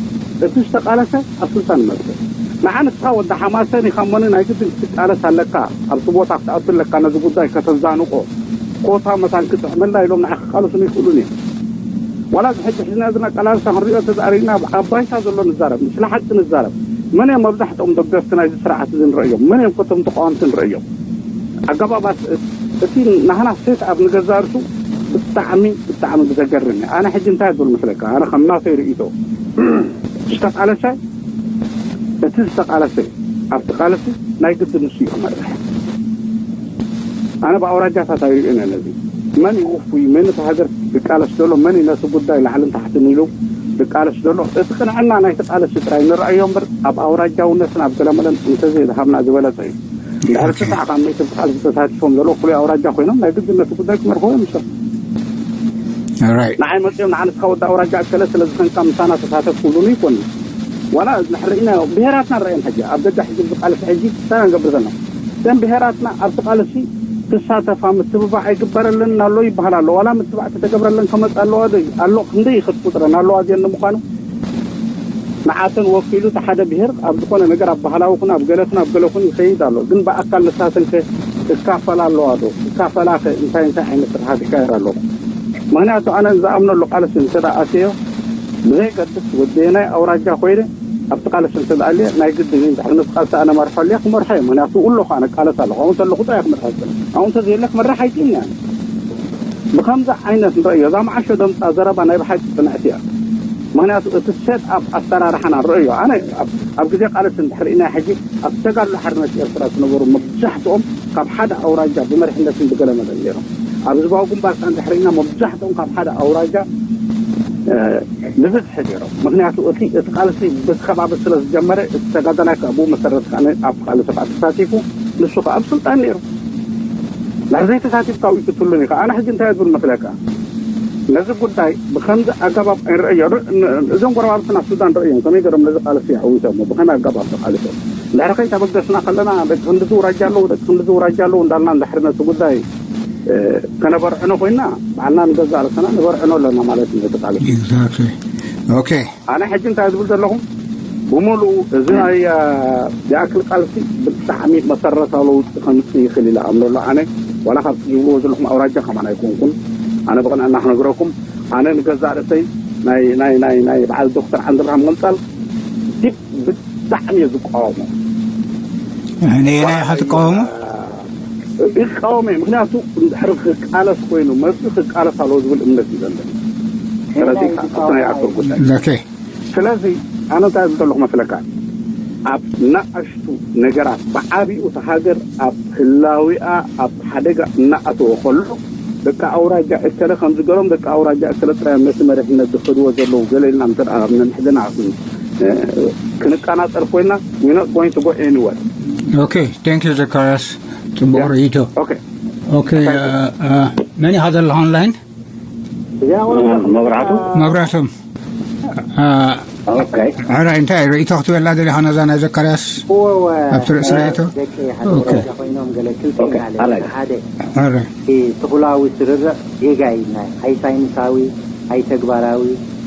እቲ ዝተቃለሰ ኣብ ስልጣን ይመጽእ። ንዓ ንስኻ ወዲ ሓማሰን ኢኻ እሞኒ ናይ ግድን ክትቃለስ ኣለካ፣ ኣብቲ ቦታ ክትኣቱ ኣለካ፣ ነዚ ጉዳይ ከተዛንቆ፣ ኮታ መታን ክጥዕመላ ኢሎም ንዓ ክቃለሱ ይኽእሉን እዮም። ዋላ እዚ ሕጂ ሕዝና ዝና ቀላልሳ ክንሪኦ ተዛሪና ኣብ ባይታ ዘሎ ንዛረብ፣ ስለ ሓቂ ንዛረብ። መን እዮም መብዛሕትኦም ደገፍቲ ናይዚ ስርዓት እዚ ንርእዮም? መን እዮም ከቶም ተቃወምቲ ንርእዮም? ኣገባባት እቲ ናህና ሴት ኣብ ንገዛርሱ ብጣዕሚ ብጣዕሚ ብዘገርም እዩ። ኣነ ሕጂ እንታይ ዝብል መስለካ? ኣነ ከም ናተይ ርእይቶ ዝተቃለሰ፣ እቲ ዝተቃለሰ ኣብቲ ቃለሲ ናይ ግዲ ንሱ እዩ ክመርሕ። ኣነ ብኣውራጃታት ኣይርእዮን እየ ነዚ። መን እዩ ውፉይ፣ መን እቲ ሃገር ዝቃለስ ዘሎ፣ መን እዩ ነቲ ጉዳይ ላዕልን ታሕትን ኢሉ ዝቃለስ ዘሎ? እቲ ቅንዕና ናይቲ ቃለሲ ጥራይ ንረኣዮ እምበር ኣብ ኣውራጃውነትን ኣብ ገለመለን እንተዘይዝሃብና ዝበለጸ እዩ። ድሕሪ ስሳዕ ካብ ሚእቲ ብቃልሲ ተሳቲፎም ዘለዉ ፍሉይ ኣውራጃ ኮይኖም ናይ ግዲ ነቲ ጉዳይ ክመርሕዎ እዮም። ንሶም ንዓይ መፅኦም ንዓንስኻ ወዲ ኣውራጃ እከለ ስለ ዝኸንካ ምሳና ተሳተፍ ክብሉኒ ይኮኑ። ዋላ ንሕርኢናዮ ብሄራትና ንረአዮም። ሕጂ ኣብ ደገ ሕጂ ዝቃልሲ ሕጂ እንታይ ንገብር ዘለና? እተን ብሄራትና ኣብቲ ቃልሲ ክሳተፋ ምትብባዕ ኣይግበረለን ኣሎ ይበሃል ኣሎ። ዋላ ምትባዕ ተተገብረለን ከመፅ ኣለዋ ዶ ኣሎ? ክንደይ ይኸድ ቁፅረን ኣለዋ እዚአን ንምዃኑ? ንዓተን ወኪሉ እቲ ሓደ ብሄር ኣብ ዝኾነ ነገር ኣብ ባህላዊ ኩን ኣብ ገለ ኩን ኣብ ገለ ኩን ይኸይድ ኣሎ። ግን ብኣካል ንሳተን ከ ክካፈላ ኣለዋ ዶ? ክካፈላ ከ እንታይ እንታይ ዓይነት ስርሓት ይካየድ ኣሎ? ምክንያቱ ኣነ ዝኣምነሉ ቃልሲ እንተ ደኣ ኣትዮ ብዘይገድስ ወደየናይ ኣውራጃ ኮይነ ኣብቲ ቃልሲ እንተ ደኣ ኣልየ ናይ ግድን እዩ። እንድሕር ነቲ ቃልሲ ኣነ መርሖ ኣልየ ክመርሖ እየ። ምክንያቱ ኣለኹ ኣነ ቃለስ ኣለኹ። ኣብኡ እንተለኹ ጥራይ ክመርሖ ዝኽእል። ኣብኡ እንተዘየለ ክመርሕ ኣይክእልን እየ። ብኸምዚ ዓይነት ንርእዮ፣ እዛ መዓሾ ደምጻ ዘረባ ናይ ብሓቂ ጽንዕቲ እያ። ምኽንያቱ እቲ ሴት ኣፕ ኣሰራርሓና ንርእዮ። ኣነ ኣብ፣ ኣብ ግዜ ቃልሲ እንድሕር ርኢና ሕጂ ኣብ ተጋድሎ ሓርነት ኤርትራ ዝነበሩ መብዛሕትኦም ካብ ሓደ ኣውራጃ ብመሪሕነትን ብገለመለን ነይሮም። ኣብ ህዝባዊ ግንባር ከኣ እንድሕር ርኢና መብዛሕትኦም ካብ ሓደ ኣውራጃ፣ እ፣ ብብዝሒ ነይሮም። ምኽንያቱ እቲ፣ እቲ ቃልሲ በቲ ከባቢ ስለ ዝጀመረ እቲ ተጋዳላይ ከኣ ብኡ መሰረት ከኣ ኣብቲ ቃልሲ ከኣ ተሳቲፉ፣ ንሱ ከኣ ኣብ ስልጣን ነይሩ። እንድሕር ዘይተሳቲፍካ ኣብኡ ክትህሉን ኢኻ። ኣነ ሕጂ እንታይ እየ ዝብል መስለካ? ነዚ ጉዳይ ብኸምዚ ኣገባብ ኣይንርእዮ። ር-፣ ን-፣ እዞም ጎረባብትና ሱዳን ርእዮም ከመይ ገይሮም ነዚ ቃልሲ ኣዕዊቶሞ፣ ብኸመይ ኣገባብ ተቃሊሶም። እንድሕር ከይተበገስና ከለና ደቂ ክንድዚ ውራጃ ኣለዉ፣ ደቂ ክንድዚ ውራጃ ኣለዉ እንዳልና እንድሕር ነቲ ጉዳይ፣ እ፣ ከነበርዕኖ ኮይና፣ ባዕልና ንገዛእ ርእስና ነበርዕኖ ኣለና ማለት እዩ ነቲ ቃልሲ። Exactly. ኦኬ። ኣነ ሕጂ እንታይ ዝብል ዘለኹ፣ ብምሉኡ እዚ ናይ፣ እ፣ ይኣክል ቃልሲ ብጣዕሚ መሰረታዊ ለውጢ ከምጽእ ይኽእል ኢለ ኣምነሉ። ኣነ ዋላ ካብቲ ዝብልዎ ዘለኹም ኣውራጃ ከማን ኣይኮንኩን። ኣነ ብቕንዕና ክነግረኩም፣ ኣነ ንገዛእ ርእሰይ ናይ፣ ናይ፣ ናይ፣ ናይ በዓል ዶክተር ዓንደብርሃም ምቕንጻል ዲብ ብጣዕሚ እየ ዝቃወሞ። ንየናይ ኢኻ ትቃወሞ? ይቃወሞ እየ። ምኽንያቱ እንድሕር ክቃለስ ኮይኑ መፅኡ ክቃለስ ኣለዎ ዝብል እምነት እዩ ዘለኒ። ስለዚ እሱ ናይ ኣክል ጉዳይ። ኦኬ። ስለዚ ኣነ እንታይ ዝብል ዘለኹ መስለካ? ኣብ ንኣሽቱ ነገራት ብዓቢኡ እታ ሃገር ኣብ ህላዊኣ ኣብ ሓደጋ እናኣተወ ከሎ ደቂ ኣውራጃ እከለ ከም ዝገሎም ደቂ ኣውራጃ እከለ ጥራይ ነቲ መሪሕነት ዝኸድዎ ዘለዉ ገለ ኢልና እንተ ደኣ ኣብ ነንሕድና፣ እ፣ ክንቀናጸር ኮይና we not going to go anywhere። ኦኬ፣ thank you ዘካርያስ፣ ጽቡቕ ያ። ርእይቶ። ኦኬ። ኦኬ፣ አ፣ አ፣ መን ኢኻ ዘለኻ ኦንላይን? እዚኣ ወላ መብራህቱ? መብራህቶም። አ፣ ኦኬ። ሕራይ፣ እንታይ ርእይቶ ክትበላ ደሊኻ ነዛ ናይ ዘካርያስ? እወ፣ እወ። ኣብቲ ርእሲ ርእይቶ? ደቂ ሓደ ኦኬ። ወረዳ ኮይኖም ገለ ክልተ ኦኬ፣ ኢና ኣለና። ኣላይ። ሓደ ሕራይ። እቲ ትኹላዊ ስርርዕ ጌጋ ኢልና፣ ኣይ ሳይንሳዊ፣ ኣይ ተግባራዊ፣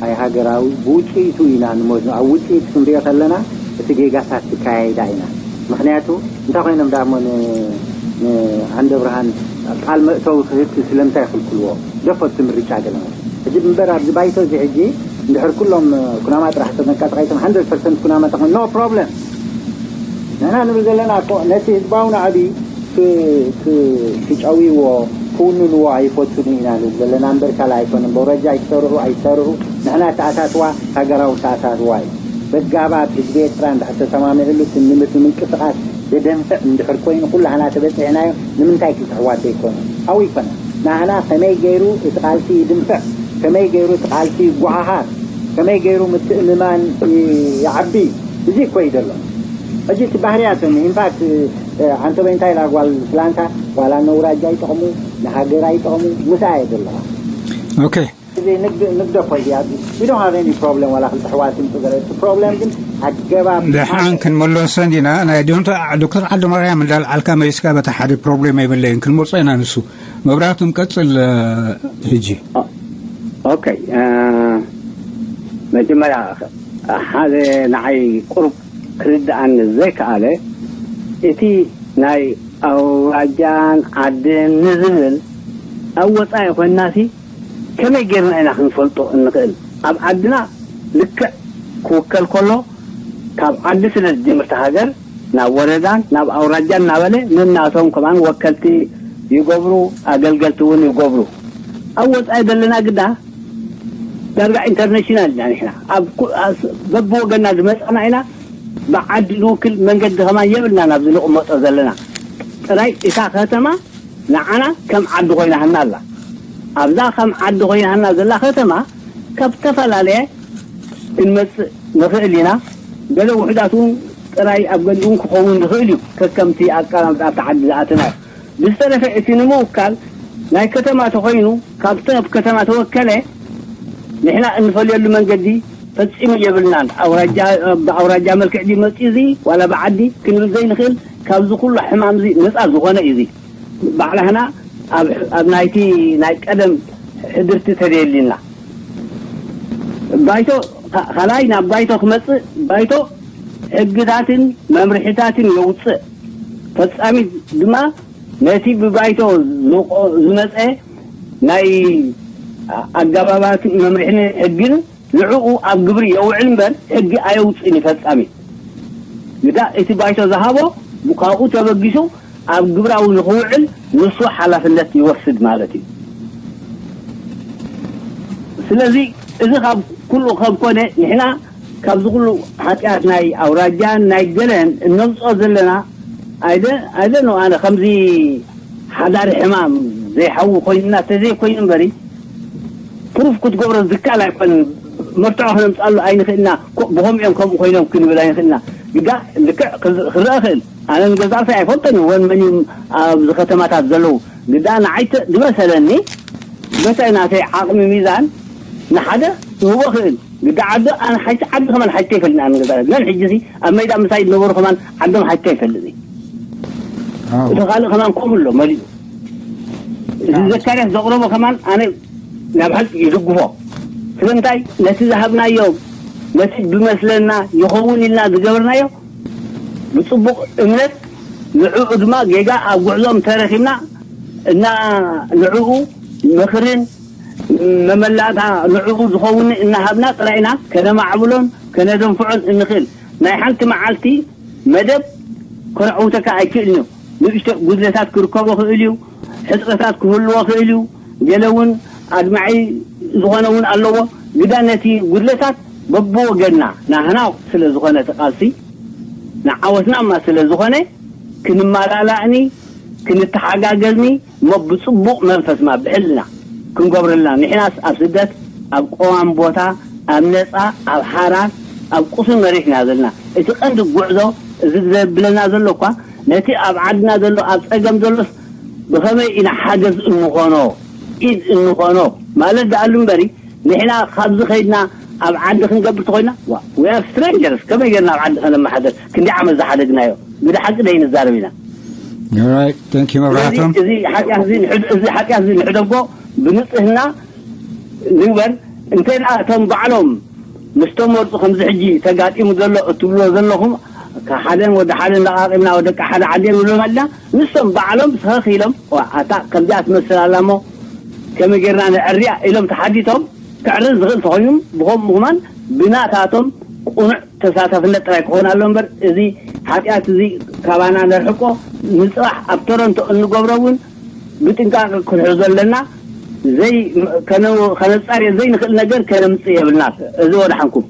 ኣይ ሃገራዊ፣ ብውጽኢቱ ኢና ንመዝኖ። ኣብ ውጽኢት ክንሪኦ ከለና፣ እቲ ጌጋታት ክካየዳ ኢና። ምኽንያቱ፣ እንታይ ኮይኖም ደኣ እሞ ን-፣ ንዓንደ ብርሃን ቃል መእተዊ ክህብ ስለምንታይ ይኽልክልዎ? ደፈቲ ምርጫ ገለ ማለት። ሕጂ እምበር ኣብዚ ባይቶ እዚ ሕጂ እንድሕር ኩሎም ኩናማ ጥራሕ ተጠንቀቕቲ ኣይኮን፣ hundred percent ኩናማ ተኾን፣ no problem። ንሕና ንብል ዘለና እኮ ነቲ ህዝባዊ ናዕቢ ክ-፣ ክ-፣ ክጨውይዎ፣ ክውንንዎ ኣይፈቱን ኢና ንብል ዘለና እምበር ካልእ ኣይኮነን። በውረጃ ኣይትሰርሑ፣ ኣይትሰርሑ፣ ንሕና ተኣታትዋ ሃገራዊ ተኣታትዋ እዩ። ኣጋባብ ህዝቢ ኤርትራ እንድሕር ተሰማሚዕሉ፣ እቲ ንምንቅስቓስ ዘደንፍዕ እንድሕር ኮይኑ፣ ኩላህና ተበጺሕናዮ። ንምንታይ ክልተ ኣሕዋት ዘይኮኑ? ኣብኡ ኣይኮነን። ናህና ከመይ ገይሩ እቲ ቃልሲ ይድንፍዕ፣ ከመይ ገይሩ እቲ ቃልሲ ይጓሃሃር፣ ከመይ ገይሩ ምትእምማን ይዓቢ፣ እዚ እኮ እዩ ዘሎ። ሕጂ እቲ ባህርያቶም፣ ኢንፋክት፣ ኣንቶበ እንታይ ኢላ ጓል ፍላንታ፣ ዋላ ነውራጃ ይጠቕሙ፣ ንሃገር ኣይጠቕሙ፣ ምስኣ እየ ዘለኹ። ኦኬ። እዚ ንግድ ንግደ እኮ እዩ። We don't have any problem ዋላ ክልተ ኣሕዋት ይምፁ ገለ። እቲ ፕሮብለም ግን ኣገባብ ደሓን ክንመለሶ እንዲና። ናይ ዶንቶ ዶክተር ዓልዶ ማርያም እንዳልዓልካ መሊስካ፣ በታ ሓደ ፕሮብሌም የብለይን፣ ክንመርጾ ኢና። ንሱ መብራህቶም ቀጽል። ሕጂ ኦኬ። መጀመርያ ሓደ ንዓይ ቁሩብ ክርድኣኒ ዘይከኣለ፣ እቲ ናይ ኣውራጃን ዓድን ንዝብል ኣብ ወፃኢ ኮይንናሲ ከመይ ጌርና ኢና ክንፈልጦ እንኽእል? ኣብ ዓድና ልክዕ ክውከል ከሎ፣ ካብ ዓዲ ስለ ዝጅምርቲ ሃገር ናብ ወረዳን ናብ ኣውራጃን እናበለ፣ ነናቶም ከማን ወከልቲ ይገብሩ፣ ኣገልገልቲ እውን ይገብሩ። ኣብ ወፃኢ ዘለና ግዳ ዳርጋ ኢንተርናሽናል ኢና ንሕና። ኣብ ኩ- ኣስ- በብወገና ዝመፃና ኢና። ብዓዲ ዝውክል መንገዲ ከማን የብልና፣ ናብዚ ንቕመጦ ዘለና ጥራይ። እታ ከተማ ንዓና ከም ዓዲ ኮይናህና ኣላ። ኣብዛ ከም ዓዲ ኮይናህና ዘላ ከተማ ካብ ዝተፈላለየ ክንመጽእ ንኽእል ኢና። ገለ ውሑዳት እውን ጥራይ ኣብ ገሊኡ እውን ክኸውን ዝኽእል እዩ፣ ከከምቲ ኣቀማምጣ ኣብቲ ዓዲ ዝኣተናዮ። ብዝተረፈ እቲ ንምውካል ናይ ከተማ ተኾይኑ፣ ካብቲ ኣብ ከተማ ተወከለ ንሕና እንፈልየሉ መንገዲ ፈጺሙ የብልናን። ኣውራጃ ብኣውራጃ መልክዕ ድዩ መጺኡ እዚ ዋላ ብዓዲ ክንብል ዘይንኽእል፣ ካብዚ ኩሉ ሕማም እዚ ነጻ ዝኾነ እዩ እዚ። ባዕላህና ኣብ ኣብ ናይቲ ናይ ቀደም ሕድርቲ ተደየሊና። ባይቶ ካ- ካልኣይ ናብ ባይቶ ክመጽእ፣ ባይቶ ሕግታትን መምርሒታትን የውጽእ። ፈጻሚት ድማ ነቲ ብባይቶ ዝቆ- ዝመጸ ናይ ኣገባባት መምርሕን ሕግን ንዕኡ ኣብ ግብሪ የውዕል እምበር ሕጊ ኣየውጽእን እዩ ፈጻሚት። ግዳ እቲ ባይቶ ዝሃቦ ካብኡ ተበጊሱ ኣብ ግብራዊ ንኽውዕል ንሱ ሓላፍነት ይወስድ ማለት እዩ። ስለዚ እዚ ካብ ኩሉ ከም ኮነ ንሕና ካብዚ ኩሉ ሓጢኣት ናይ ኣውራጃን ናይ ገለን እነምፅኦ ዘለና ኣይደ ኣይደ ነው ኣነ ከምዚ ሓዳሪ ሕማም ዘይሓዊ ኮይንና ተዘይኮይኑ እምበሪ ፕሩፍ ክትገብሮ ዝካል ኣይኮንን። መርትዖ ክነምፅኣሉ ኣይንኽእልና። ኮ- ብኸምኡ እዮም ከምኡ ኮይኖም ክንብል ኣይንኽእልና። ግዳ ልክዕ ክዝ- ክረአ ክእል ኣነ ንገዛእሰይ ኣይፈልጦን እዩ ወን መን እዮም ኣብዚ ከተማታት ዘለዉ። ግዳ ንዓይ ተ- ዝመሰለኒ በታይ ናተይ ዓቕሚ ሚዛን ንሓደ ክህቦ ክእል። ግዳ ዓዲ ኣነ ሓንቲ ዓዲ ከማን ሓቲተ ይፈልጥን ኣነ ንገዛእሰይ መን ሕጂ ሲ ኣብ ሜዳ ምሳይ ዝነበሩ ከማን ዓዶም ሓቲተ ይፈልጥ እዩ። እቲ ካልእ ከማን ከምኡ ኣሎ መሊኡ። እዚ ዘካርያስ ዘቕረቦ ከማን ኣነ ናብ ሓቂ ይድግፎ። ስለምንታይ ነቲ ዝሃብናዮ ነቲ ብመስለና ይኸውን ኢልና ዝገበርናዮ ብፅቡቕ እምነት ንዕኡ ድማ ጌጋ ኣብ ጉዕዞም ተረኪብና እና ንዕኡ ምኽርን መመላእታ ንዕኡ ዝኸውን እናሃብና ጥራይ ኢና ከነማዕብሎን ከነደንፍዖን እንኽእል። ናይ ሓንቲ መዓልቲ መደብ ከነዕውተካ ኣይክእልን እዩ። ንእሽቶ ጉድለታት ክርከቦ ክእል እዩ፣ ሕፅረታት ክህልዎ ክእል እዩ። ገለ እውን ኣድማዒ ዝኾነ እውን ኣለዎ። ግዳ ነቲ ጉድለታት በብወገንና ናህና ስለ ዝኾነ እቲ ቃልሲ ንዓወትና እማ ስለ ዝኾነ ክንመላላእኒ ክንተሓጋገዝኒ እሞ ብፅቡቕ መንፈስ ማ ብሕልና ክንገብረልና ንሕናስ ኣብ ስደት ኣብ ቀዋም ቦታ ኣብ ነፃ ኣብ ሓራን ኣብ ቁሱን መሬት ኢና ዘለና። እቲ ቀንዲ ጉዕዞ እዚ ዘብለና ዘሎ እኳ ነቲ ኣብ ዓድና ዘሎ ኣብ ፀገም ዘሎስ ብኸመይ ኢና ሓገዝ እንኾኖ ኢድ እንኾኖ ማለት ደኣሉ እምበሪ ንሕና ካብዚ ከይድና ኣብ ዓዲ ክንገብር ተኾይና we are strangers ከመይ ጌርና ኣብ ዓዲ ከነመሓደር ክንዲ ዓመት ዝሓደግናዮ ግዲ ሓቂ ደይ ንዛረብ ኢና። Alright, thank you መብራህቶም። እዚ ሓጢኣት እዚ ንሕድ- እዚ ሓጢኣት እዚ ንሕደጎ ብንፅህና ንግበር። እንተ ደኣ እቶም ባዕሎም ምስ ተመርፁ ከምዚ ሕጂ ተጋጢሙ ዘሎ እትብልዎ ዘለኹም ካብ ሓደን ወዲ ሓደን ለቓቒምና ወደ ደቂ ሓደ ዓዲ ንብሎም ኣለና። ንሶም ባዕሎም ሰኸኽ ኢሎም ዋ ኣታ ከምዚኣ ትመስል ኣላ እሞ ከመይ ጌርና ነዕርያ ኢሎም ተሓቲቶም ክዕረን ዝኽእል ተኾይኑ ብኸምኡ ከማን ብናታቶም ቁኑዕ ተሳታፍነት ጥራይ ክኾን ኣሎ እምበር እዚ ሓጢኣት እዚ ካባና ነርሕቆ ንፅባሕ ኣብ ቶሮንቶ እንገብሮ እውን ብጥንቃቐ ክንሕዞ ኣለና። ዘይ ከነ- ከነፃርዮ ዘይንኽእል ነገር ከነምፅእ የብልና። እዚ ወድሓንኩም።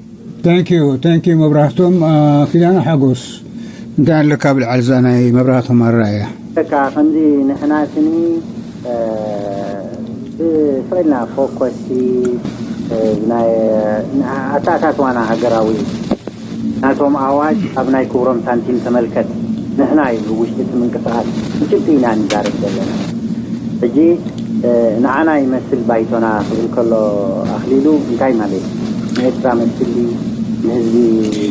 Thank you, thank you መብራህቶም። ኪዳነ ሓጎስ፣ እንታይ ኣለካ ብልዓል እዛ ናይ መብራህቶም ኣረኣእያ? በቃ ከምዚ ንሕና ስኒ ስቕ ኢልና ፎኮስቲ ናይ ኣተኣታትዋና ሃገራዊ ናቶም ኣዋጅ ኣብ ናይ ክብሮም ሳንቲም ተመልከት። ንሕና እዩ ውሽጢ እቲ ምንቅስቃስ ብጭብጢ ኢና ንዛረብ ዘለና። ሕጂ ንዓና ይመስል ባይቶና ክብል ከሎ ኣኽሊሉ እንታይ ማለት እዩ? ንኤርትራ መስል ድዩ? ንህዝቢ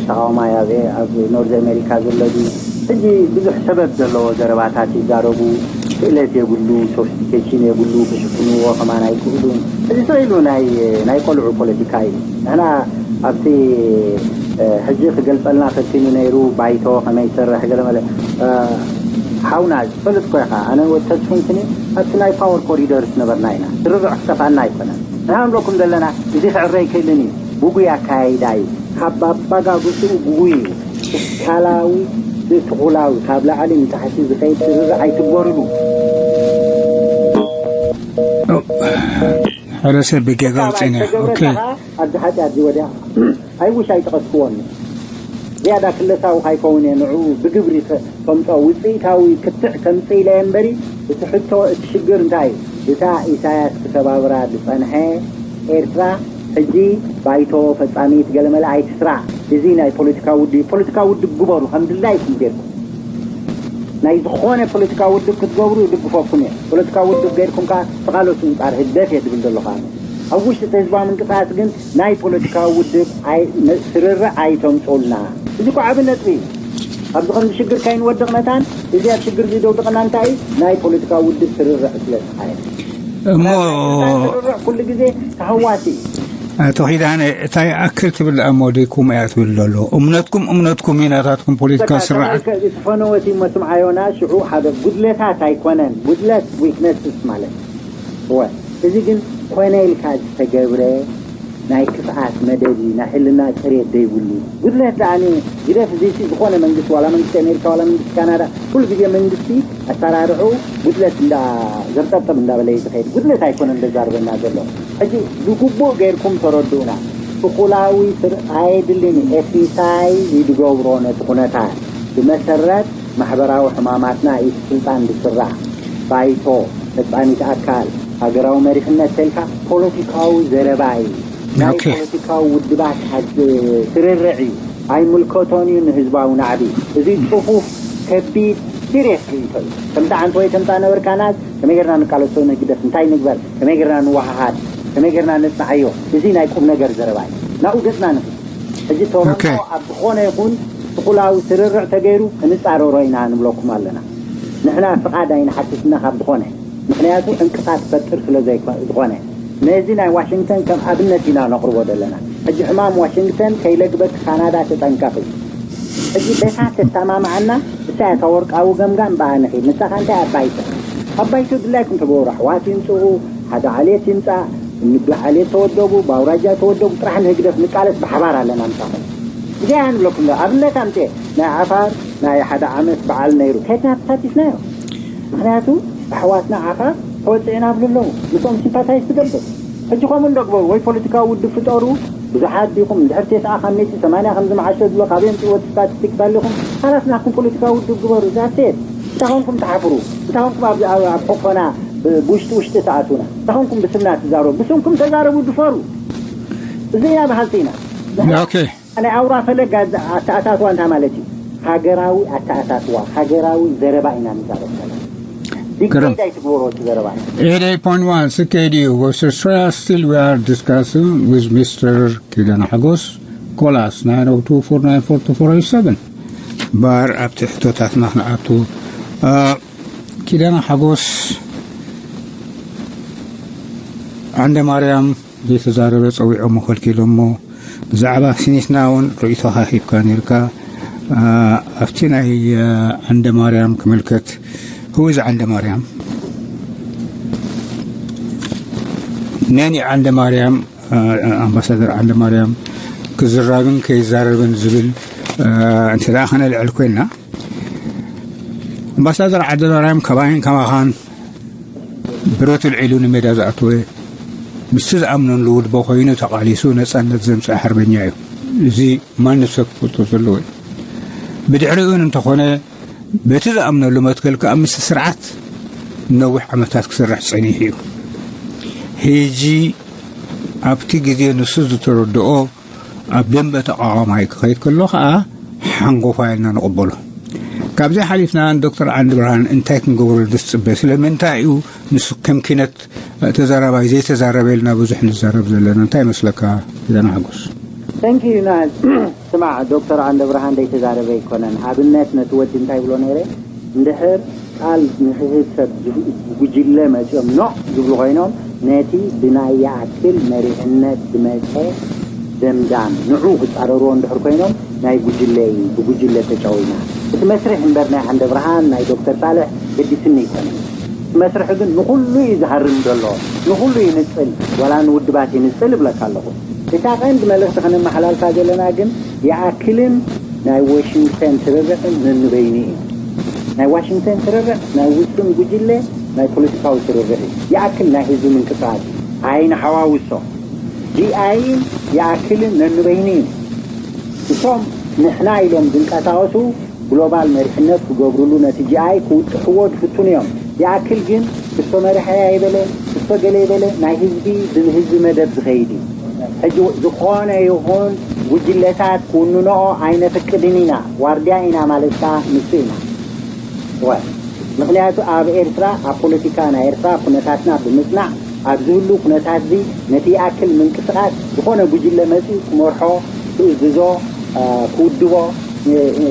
ተቃዋማይ ኣብ ኣብ ኖርዝ ኣሜሪካ ዘሎ ድዩ? ሕጂ ብዙሕ ሰበብ ዘለዎ ዘረባታት ይዛረቡ። ክእለት የብሉ፣ ሶፊስቲኬሽን የብሉ፣ ክሽፍንዎ ከማን ኣይክእሉን። እዚ ስቕ ኢሉ ናይ ናይ ቆልዑ ፖለቲካ እዩ። ንሕና ኣብቲ ሕጂ ክገልጸልና ፈቲኑ ነይሩ፣ ባይቶ ከመይ ይሰርሕ ገለ መለ ሓውና ዝፈልጥ ኮ ኢኻ። ኣነ ወተት ፉንክኒ ኣብቲ ናይ ፓወር ኮሪደር ዝነበርና ኢና። ስርርዕ ክጠፋና ኣይኮነን። ንሕና ንብለኩም ዘለና እዚ ክዕረ ኣይክእልን እዩ። ብጉይ ኣካያይዳ እዩ። ካብ ኣባጋግስኡ ግጉይ እዩ። ትካላዊ ብትኹላዊ ካብ ላዕሊ ንታሕቲ ዝኸይድ ስርርዕ ኣይትግበርሉ። ሓደ ሰብ ብጌጋ ውፅኢና። ኦኬ። ኣብዚ ሓጢኣት እዚ ወዲያ ኣይውሽ ኣይጠቐስክዎን። ዝያዳ ክለሳዊ ካይከውን እየ ንዕኡ ብግብሪ ተምፅኦ ውፅኢታዊ ክትዕ ከምፅእ ኢለ እየ እምበሪ፣ እቲ ሕቶ እቲ ሽግር እንታይ እዩ? እታ ኢሳያስ ክሰባብራ ዝፀንሐ ኤርትራ ሕጂ ባይቶ ፈጻሚት ገለመለ ኣይትስራዕ። እዚ ናይ ፖለቲካ ውድብ ፖለቲካ ውድብ ግበሩ ከም ድላይኩም ጌርኩም ናይ ዝኾነ ፖለቲካ ውድብ ክትገብሩ ይድግፈኩም እየ። ፖለቲካ ውድብ ገይርኩም ከዓ ተቃለሱ እንፃር ህግደፍ እየ ድብል ዘለኹ ኣነ። ኣብ ውሽጢ እቲ ህዝባዊ ምንቅስቃስ ግን ናይ ፖለቲካዊ ውድብ ኣይ- ነ- ስርርዕ ኣይተምፅኡልና። እዚ እኮ ዓቢ ነጥቢ እዩ። ኣብዚ ከምዚ ሽግር ከይንወድቕ መታን እዚ ኣብ ሽግር እዚ ደውድቐና እንታይ እዩ? ናይ ፖለቲካዊ ውድብ ስርርዕ ስለ ዝሓየ እሞ ስርርዕ ኩሉ ግዜ ተሃዋሲ እዩ። ኣቶ ኪዳነ እንታይ ይኣክል ትብል ደኣ እሞ ደይኩም እያ ትብል ዘሎ? እምነትኩም እምነትኩም እዩ፣ ናታትኩም ፖለቲካ ስርዓት ዝፈነወት እሞ ስምዓዮና ሽዑ ሓደ ጉድለታት ኣይኮነን። ጉድለት ዊክነስስ ማለት እወ እዚ ግን ኮነ ኢልካ ዝተገብረ ናይ ክፍኣት መደብ እዩ። ናይ ሕልና ፅሬት ዘይብሉ ጉድለት ደኣ ግደፍ። እዚ ዝኾነ መንግስቲ ዋላ መንግስቲ ኣሜሪካ ዋላ መንግስቲ ካናዳ ኩሉ ግዜ መንግስቲ ኣሰራርዑ ጉድለት እንዳ ዘርጠብጠብ እንዳበለ እዩ ዝኸይድ። ጉድለት ኣይኮነን ዘዛርበና ዘሎ። ሕጂ ብግቡእ ገይርኩም ተረድኡና። ትኹላዊ ስር ኣየድልን ኤፍሳይ ይድገብሮ ነቲ ኩነታት ብመሰረት ማሕበራዊ ሕማማትና እዩ ስልጣን ዝስራሕ። ባይቶ፣ ፈጻሚት ኣካል፣ ሃገራዊ መሪሕነት ተልካ ፖለቲካዊ ዘረባ እዩ። ናይ ኦኬ። ፖለቲካዊ ውድባት ሓድ- ስርርዕ እዩ። ኣይምልከቶን እዩ ንህዝባዊ ናዕቢ። እዚ ጽፉፍ ከቢድ ሲሪየስ ርእይቶ እዩ። ከምታ ዓንተ ወይ ከምታ ነበርካ ናዝ ከመይ ጌርና ንቃለሶ ንግደፍ እንታይ ንግበር ከመይ ጌርና ንወሃሃድ ከመይ ጌርና ነጽንዓዮ እዚ ናይ ቁም ነገር ዘረባ እዩ። ናብኡ ገጽና ንኽድ። ሕጂ ቶሮንቶ ኦኬ። ኣብ ዝኾነ ይኹን ትኹላዊ ስርርዕ ተገይሩ ክንጻረሮ ኢና ንብለኩም ኣለና። ንሕና ፍቓድ ኣይንሓትትና ካብ ዝኾነ ምኽንያቱ ዕንቅፋት ክፈጥር ስለ ዘይኮ- ዝኾነ ነዚ ናይ ዋሽንግተን ከም ኣብነት ኢና ነቕርቦ ዘለና። ሕጂ ሕማም ዋሽንግተን ከይለግበክ ካናዳ ተጠንቀቒ። ሕጂ በታ ተሰማምዓና እሳ እታ ወርቃዊ ገምጋም ብኣ ንኺድ ንሳኻ እንታይ ኣብ ባይቶ ኣብ ባይቶ ድላይኩም ተገብሩ ኣሕዋት ይምፅኡ ሓደ ዓሌት ይምፃእ ንግዲ ዓሌት ተወደቡ ብኣውራጃ ተወደቡ ጥራሕ ንህግደፍ ንቃለስ ብሓባር ኣለና ምሳኹም እዚኣ ንብለኩም ዶ ኣብነት ኣምፅኤ ናይ ዓፋር ናይ ሓደ ዓመት በዓል ነይሩ ከድና ተሳቲፍናዮ ምክንያቱ ኣሕዋትና ዓፋር ተወፅዕና ብሉ ኣለዉ ምስኦም ሲምፓታይዝ ትገብር ሕጂ ከምኡ እንዶ ግበሩ ወይ ፖለቲካዊ ውድብ ፍጠሩ ብዙሓት ዲኹም እንድሕር ቴስዓ ካብ ሚእቲ ሰማንያ ከም ዝመዓሸ ዝብሎ ካበይ ኣምፅእዎ እቲ ስታቲስቲክስ ኣሊኹም ካላስ ናትኩም ፖለቲካዊ ውድብ ግበሩ ዛሴት እንታይ ኮንኩም ትሓፍሩ እንታይ ኮንኩም ኣብ ኣብ- ኣብ ሕቆና ብ- ብውሽጢ ውሽጢ ትኣትውና እንታይ ኮንኩም ብስምና ትዛረቡ ብስምኩም ተዛረቡ ድፈሩ እዚ ኢና በሃልቲ ኢና ኦኬ። ናይ ኣውራ ፈለግ ኣተኣታትዋ እንታይ ማለት እዩ ሃገራዊ ኣተኣታትዋ ሃገራዊ ዘረባ ኢና ንዛረብ ዘለና ግርም። ዲግሬድ ኣይትግበሮ እቲ ዘረባ eighty-eight point one C K D U West Australia. Still, we are discussing with Mister ኪዳነ ሓጎስ. Call us nine oh two four nine four two four eight seven. እምበኣር ኣብቲ ሕቶታትና ክንኣቱ። እ፣ ኪዳነ ሓጎስ ዓንደ ማርያም ዘይተዛረበ ጸዊዖሞ ከልኪሎሞ። ብዛዕባ ሲኒትና እውን ርእይቶኻ ሂብካ ነይርካ። እ፣ ኣብቲ ናይ እ፣ ዓንደ ማርያም ክምልከት። Who is ዓንደ ማርያም? ነን ዓንደ ማርያም ኣምባሳደር ዓንደ ማርያም ክዝራብን ከይዛረብን ዝብል እንተ ደኣ ከነልዕል ኮይንና ኣምባሳደር ዓንደ ማርያም ካባይን ካባኻን ብረት ልዒሉ ንሜዳ ዝኣተወ ምስቲ ዝኣምነሉ ውድቦ ኮይኑ ተቓሊሱ ነጻነት ዘምጽአ ሓርበኛ እዩ። እዚ ማንም ሰብ ክፈልጦ ዘለዎ እዩ። ብድሕሪኡ እውን እንተኾነ፣ በቲ ዝኣምነሉ መትከል ከኣ ምስ ስርዓት ነዊሕ ዓመታት ክሰርሕ ጸኒሑ እዩ። ሕጂ ኣብቲ ግዜ ንሱ ዝተረድኦ ኣብ ደንበ ተቓዋማይ ክኸይድ ከሎ ከኣ ሓንጎፋ ኢልና ንቕበሎ። ካብዚ ሓሊፍና ንዶክተር ዓንዲ ብርሃን እንታይ ክንገብረሉ ዝጽበ? ስለምንታይ እዩ ንሱ ከም ኪነት ተዛራባይ ዘይተዛረበ ኢልና ብዙሕ ንዛረብ ዘለና? እንታይ ይመስለካ ኪዳነ ሓጎስ? Thank you ዩናስ። ስማዕ፣ ዶክተር ዓንደ ብርሃን ዘይተዛረበ ኣይኮነን። ኣብነት ነቲ ወዲ እንታይ ብሎ ነይረ? እንድሕር ቃል ንክህብ ሰብ ዝህ- ጉጅለ መፂኦም ኖዕ ዝብሉ ኮይኖም፣ ነቲ ብናይ ይኣክል መሪሕነት ዝመፀ ደምዳም ንዑ ክፃረርዎ እንድሕር ኮይኖም፣ ናይ ጉጅለ እዩ፣ ብጉጅለ ተጫዊና። እቲ መስርሕ እምበር ናይ ዓንደ ብርሃን፣ ናይ ዶክተር ሳልሕ ገዲስኒ ኣይኮነን። እቲ መስርሒ ግን ንኹሉ እዩ ዝሃርም ዘሎ፣ ንኹሉ ይንፅል፣ ዋላ ንውድባት ይንፅል እብለካ ኣለኹ። እታ ቀንዲ መልእኽቲ ከነመሓላልፋ ዘለና ግን ይኣክልን ናይ ዋሽንግተን ስርርዕን ነንበይኑ እዩ። ናይ ዋሽንግተን ስርርዕ ናይ ውሱን ጉጅለ ናይ ፖለቲካዊ ስርርዕ እዩ። ይኣክል ናይ ህዝቢ ምንቅስቓስ እዩ። ኣይንሓዋውሶ። ጂኣይን ይኣክልን ነንበይኑ እዩ። እቶም ንሕና ኢሎም ዝንቀሳቐሱ ግሎባል መሪሕነት ክገብርሉ ነቲ ጂኣይ ክውጥሕዎ ዝፍትኑ እዮም። ይኣክል ግን እሶ መሪሐ ኣይበለ፣ እሶ ገለ ይበለ ናይ ህዝቢ ብህዝቢ መደብ ዝኸይድ እዩ። ሕጂ ዝኾነ ይኹን ጉጅለታት ክውንንኦ ኣይነፍቅድን ኢና። ዋርድያ ኢና ማለት ከኣ ንሱ ኢና። ወ- ምኽንያቱ ኣብ ኤርትራ፣ ኣብ ፖለቲካ ናይ ኤርትራ ኩነታትና ብምጽናዕ፣ ኣብ ዝህሉ ኩነታት እዚ ነቲ ይኣክል ምንቅስቓስ ዝኾነ ጉጅለ መጺኡ ክመርሖ፣ ክእዝዞ፣ እ፣ ክውድቦ፣ እ፣ እ፣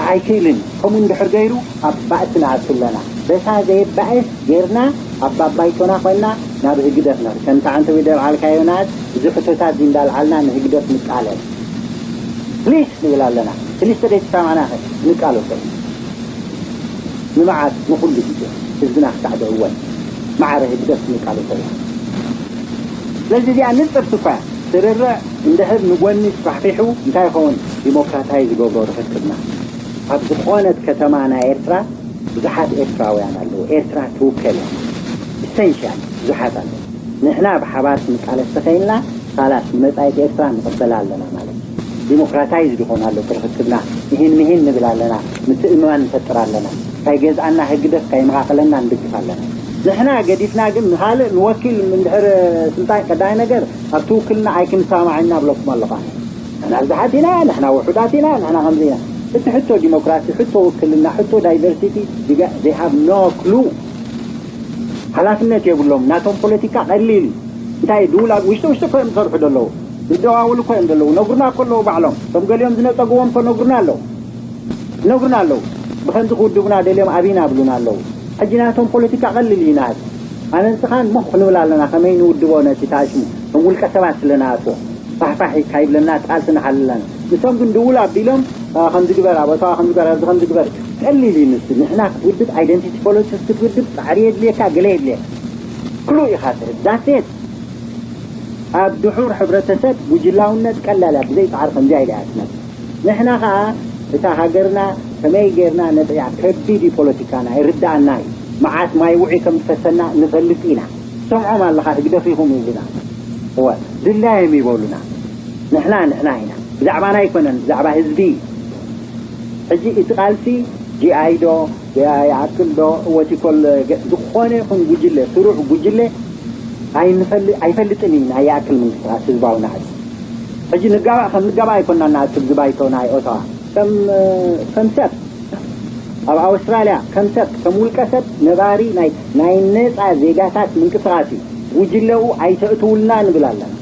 ኣይክእልን። ከምኡ እንድሕር ገይሩ ኣብ ባእሲ ንኣቱ ኣለና። በታ ዘየባእስ ጌርና ኣብ ባባይቶና ኮይንና ናብ ህግደፍ ንኸ-፣ ከምቲ ዓንተ ዊደ በዓልካዮ ናት እዚ ሕቶታት እዚ እንዳልዓልና ንህግደፍ ንቃለስ። ፕሊስ ንብል ኣለና። ፕሊስ ተደይ ተሰማዕና ንቃለሶ። ንመዓት ንኹሉ ግዜ ህዝብና ክሳዕ ደእወን ማዕረ ህግደፍ ንቃለሶ ኢና። ስለዚ እዚኣ ንጽርቲ እኳ እያ። ስርርዕ እንድሕር ንጎኒ ስፋሕፊሑ እንታይ ይኸውን? ዲሞክራታዊ ዝገብሮ ርክክብና። ኣብ ዝኾነት ከተማ ናይ ኤርትራ ብዙሓት ኤርትራውያን ኣለዉ። ኤርትራ ትውከል እያ። ኢሰንሻል ብዙሓት ኣለዉ። ንሕና ብሓባር ክንቃለስ ተኸኢልና ካላስ ንመጻኢት ኤርትራ ንቕበላ ኣለና ማለት እዩ። ዲሞክራታይዝ ይኾን ኣሎ ርክክብና። ይህን ምሂን ንብል ኣለና። ምትእምማን ንፈጥር ኣለና። ካይገዝኣና ህግደፍ ካይመኻኸለና ንድግፍ ኣለና። ንሕና ገዲፍና ግን ንኻልእ ንወኪል እንድሕር ስልጣን ቀዳይ ነገር ኣብቲ ውክልና ኣይክንሰማማዕ ኢና ብለኩም ኣለኹ ኣነ። ንሕና ብዙሓት ኢና፣ ንሕና ውሑዳት ኢና፣ ንሕና ከምዚ ኢና። እቲ ሕቶ ዲሞክራሲ፣ ሕቶ ውክልና፣ ሕቶ ዳይቨርሲቲ they have no clue። ሓላፍነት የብሎም። ናቶም ፖለቲካ ቀሊል እዩ። እንታይ ድውላ ውሽጢ ውሽጢ እኮ እዮም ዝሰርሑ ዘለዉ። ዝደዋውሉ እኮ እዮም ዘለዉ። ነጉርና እኮ ኣለዉ ባዕሎም። እቶም ገሊኦም ዝነጸግዎም እኮ ነጉርና ኣለዉ። ነጉርና ኣለዉ። ብኸምዚ ክውድቡና ደልዮም ኣብና ብሉና ኣለዉ። ሕጂ ናቶም ፖለቲካ ቀሊል እዩ ናት። ኣነ ንስኻን ሞኽ ክንብል ኣለና ከመይ ንውድቦ ነቲ ታሽሙ። ከም ውልቀ ሰባት ስለ ንኣትዎ። ፋሕፋሕ ካይብለና ቃልሲ ንሓልለና። ንሶም ግን ድውል ኣቢሎም፣ አ፣ ከምዚ ግበር፣ ኣብ ኣተዋ ከምዚ ግበር፣ ኣብዚ ከምዚ ግበር። ቀሊል እዩ ንሱ። ንሕና ክትውድብ፣ ኣይደንቲቲ ፖለቲክስ ክትውድብ፣ ጻዕሪ የድልየካ፣ ገለ የድልየካ። ክሉ ኢኻ ትህብ። ዳሴት። ኣብ ድሑር ሕብረተሰብ ጉጅላውነት ቀላል እያ። ብዘይ ጻዕሪ ከምዚኣ ኢላ እያ ትመጽእ። ንሕና ኸኣ እታ ሃገርና ከመይ ጌርና ነጥዕያ ከቢድ እዩ ፖለቲካና፣ ይርድኣና እዩ። መዓት ማይ ውዑይ ከም ዝፈሰና ንፈልጥ ኢና። ሰምዖም ኣለኻ ህግደፍ ኢኹም ይብሉና። እወ፣ ድላዮም ይበሉና። ንሕና ንሕና ኢና። ብዛዕባና ኣይኮነን፣ ብዛዕባ ህዝቢ እዩ። ሕጂ እቲ ቃልሲ ጂኣይ ዶ፣ ጂኣይ ይኣክል ዶ፣ ወቲኮል ገ-፣ ዝኾነ ይኹን ጉጅለ፣ ስሩዕ ጉጅለ ኣይንፈል-፣ ኣይፈልጥን እዩ ናይ ይኣክል ምንቅስቓስ ህዝባዊ ናዕቢ። ሕጂ ንጋባእ ከም ንጋባእ ኣይኮንና ንኣክል ዝባይቶ ናይ ኦታዋ። ከም፣ ከም ሰብ ኣብ ኣውስትራልያ ከም ሰብ፣ ከም ውልቀ ሰብ ነባሪ ናይ፣ ናይ ነጻ ዜጋታት ምንቅስቓስ እዩ። ጉጅለኡ ኣይተእትውልና ንብል ኣለና።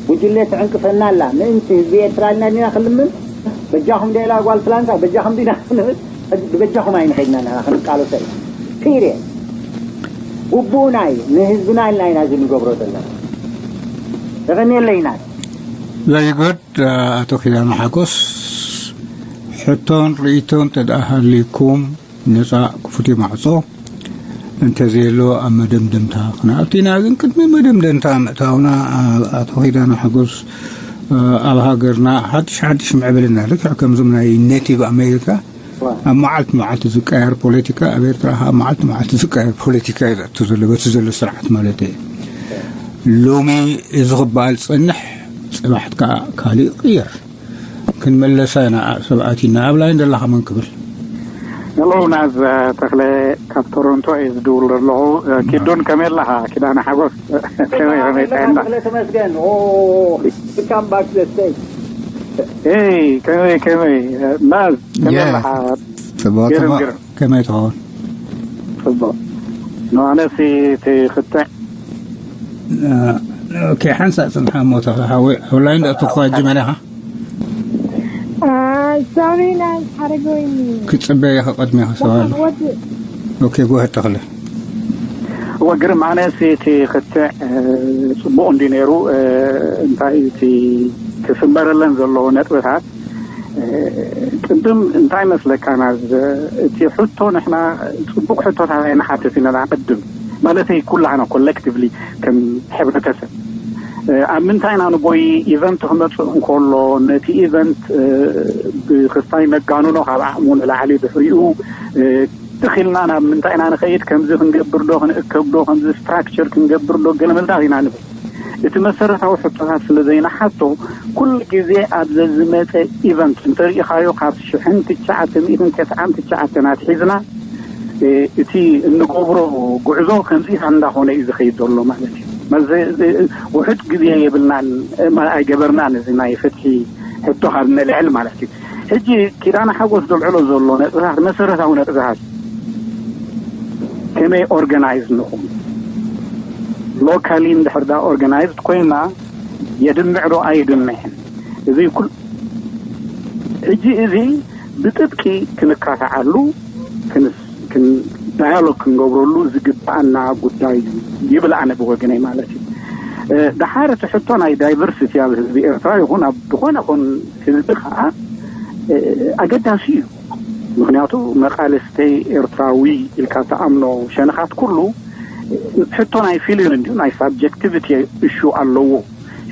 ጉጅለ ትዕንቅፈና ኣላ። ምእንቲ ህዝቢ ኤርትራ ኢልና ዲና ክንልምን? በጃኹም ዲላ ጓል ፍላንካ፣ በጃኹም ዲና ክንብል? ሕጂ ብበጃኹም ኣይንኸይድና ንሕና ክንቃለሶ ኢና። ፒርየድ። ግቡእና እዩ። ንህዝብና ኢልና ኢና እዚ ንገብሮ ዘለና። የቐንየለይ ናት። Very good። ኣቶ ኪዳነ ሓጎስ፣ ሕቶን ርእይቶን እንተ ደኣ ሃልይኩም ነጻ ክፉት እዩ ማዕጾ። እንተዘየሎ ኣብ መደምደምታ ክንኣቱ ኢና። ግን ቅድሚ መደምደምታ ምእታውና፣ ኣቶ ኪዳነ ሓጎስ፣ ኣብ ሃገርና ሓድሽ ሓድሽ ምዕብልና፣ ልክዕ ከምዞም ናይ ኔቲቭ ኣሜሪካ፣ ኣብ መዓልቲ መዓልቲ ዝቀየር ፖለቲካ፣ ኣብ ኤርትራ ከኣ መዓልቲ መዓልቲ ዝቀየር ፖለቲካ እዩ ዘእቱ ዘሎ፣ በቲ ዘሎ ስርዓት ማለት እዩ። ሎሚ እዚ ክበሃል ዝጸንሕ፣ ጽባሕ ከኣ ካልእ ይቕየር። ክንመለሳ ኢና። ሰብኣቲና ኣብ ላይን ዘለኻ መን ክብል? ሄሎ ናዝ፣ ተኽለ፣ ካብ ቶሮንቶ እየ ዝድውል ዘለኹ። ኪዱን ከመይ ኣለኻ? ኪዳነ ሓጎስ ከመይ ከመይ ጥዕና? ተኽለ ተመስገን። ኦ፣ come back to the stage። ኤይ፣ ከመይ ከመይ ናዝ፣ ከመይ ኣለኻ? ጽቡቕ፣ ገርም ጽቡቕ። ገርም። ከመይ ትኸውን? ጽቡቕ። ንኣነሲ እቲ ክትዕ ኦኬ፣ ሓንሳእ ጽንሓ እሞ ተኽለ ሓወይ፣ ኣብ ላይን ደእትኹ ኣጅመር ኢኻ። ሶሪ ናዝ ሓረገወይኒ። ክጽበ ኢኻ ቅድሜኻ ሰብ ኣሎ። ወድ ኦኬ፣ ጎ ኣሄድ ተኽለ። እወ፣ ግርም፣ ኣነሲ እቲ ክትዕ፣ እ፣ ጽቡቕ እንድዩ ነይሩ። እ፣ እንታይ እቲ ክስመረለን ዘለዎ ነጥብታት፣ እ፣ ቅድም እንታይ መስለካ ናዝ፣ እቲ ሕቶ ንሕና ጽቡቕ ሕቶታት ኣይንሓትት ኢና ቅድም፣ ማለተይ ኩላህና ኮሌክቲቭሊ ከም ሕብረተሰብ። እ፣ ኣብ ምንታይ ኢና ንቦይ ኢቨንት ክመጽእ እንከሎ ነቲ ኢቨንት፣ እ፣ ብክስታይ ነጋንኖ ካብ ዓቕሙ ንላዕሊ ድሕሪኡ፣ እ፣ ትኽ ኢልና ናብ ምንታይ ኢና ንኸይድ፣ ከምዚ ክንገብር ዶ፣ ክንእከብ ዶ፣ ከምዚ ስትራክቸር ክንገብር ዶ፣ ገለ መልታት ኢና ንብል። እቲ መሰረታዊ ሕቶታት ስለ ዘይንሓቶ፣ ኩሉ ግዜ ኣብ ዘዝመጸ ኢቨንት እንተሪኢኻዮ፣ ካብ ሽሕን ትሽዓተ ሚእትን ተስዓን ትሽዓተን ኣትሒዝና፣ እ፣ እቲ እንገብሮ ጉዕዞ ከምዚታት እንዳኾነ እዩ ዝኸይድ ዘሎ ማለት እዩ። መዘ-፣ እ፣ ውሑድ ግዜ የብልናን፣ እ፣ ማ-፣ ኣይገበርናን እዚ ናይ ፍትሒ ሕቶ ካብ ነልዕል ማለት እዩ። ሕጂ ኪዳነ ሓጎስ ዘልዕሎ ዘሎ ነጥብታት መሰረታዊ ነጥብታት፣ ከመይ ኦርጋናይዝ ንኹን፣ ሎካሊ እንድሕር ዳ ኦርጋናይዝድ ኮይና የድምዕ ዶ ኣይድምዕን? እዚ ኩል-፣ ሕጂ እዚ ብጥብቂ ክንካታዓሉ፣ ክንስ-፣ ክን-፣ ዳያሎግ ክንገብረሉ ዝግብኣና ጉዳይ እዩ ይብል ኣነ ብወገነይ ማለት እዩ። እ፣ ደሓር እቲ ሕቶ ናይ ዳይቨርሲቲ ኣብ ህዝቢ ኤርትራ ይኹን ኣብ ዝኾነ ኹን ህዝቢ ከዓ፣ እ፣ ኣገዳሲ እዩ። ምኽንያቱ መቓልስተይ ኤርትራዊ ኢልካ ተኣምኖ ሸነኻት ኩሉ ሕቶ ናይ ፊሊንግ እንድዩ፣ ናይ ሳብጀክቲቪቲ እሹ ኣለዎ።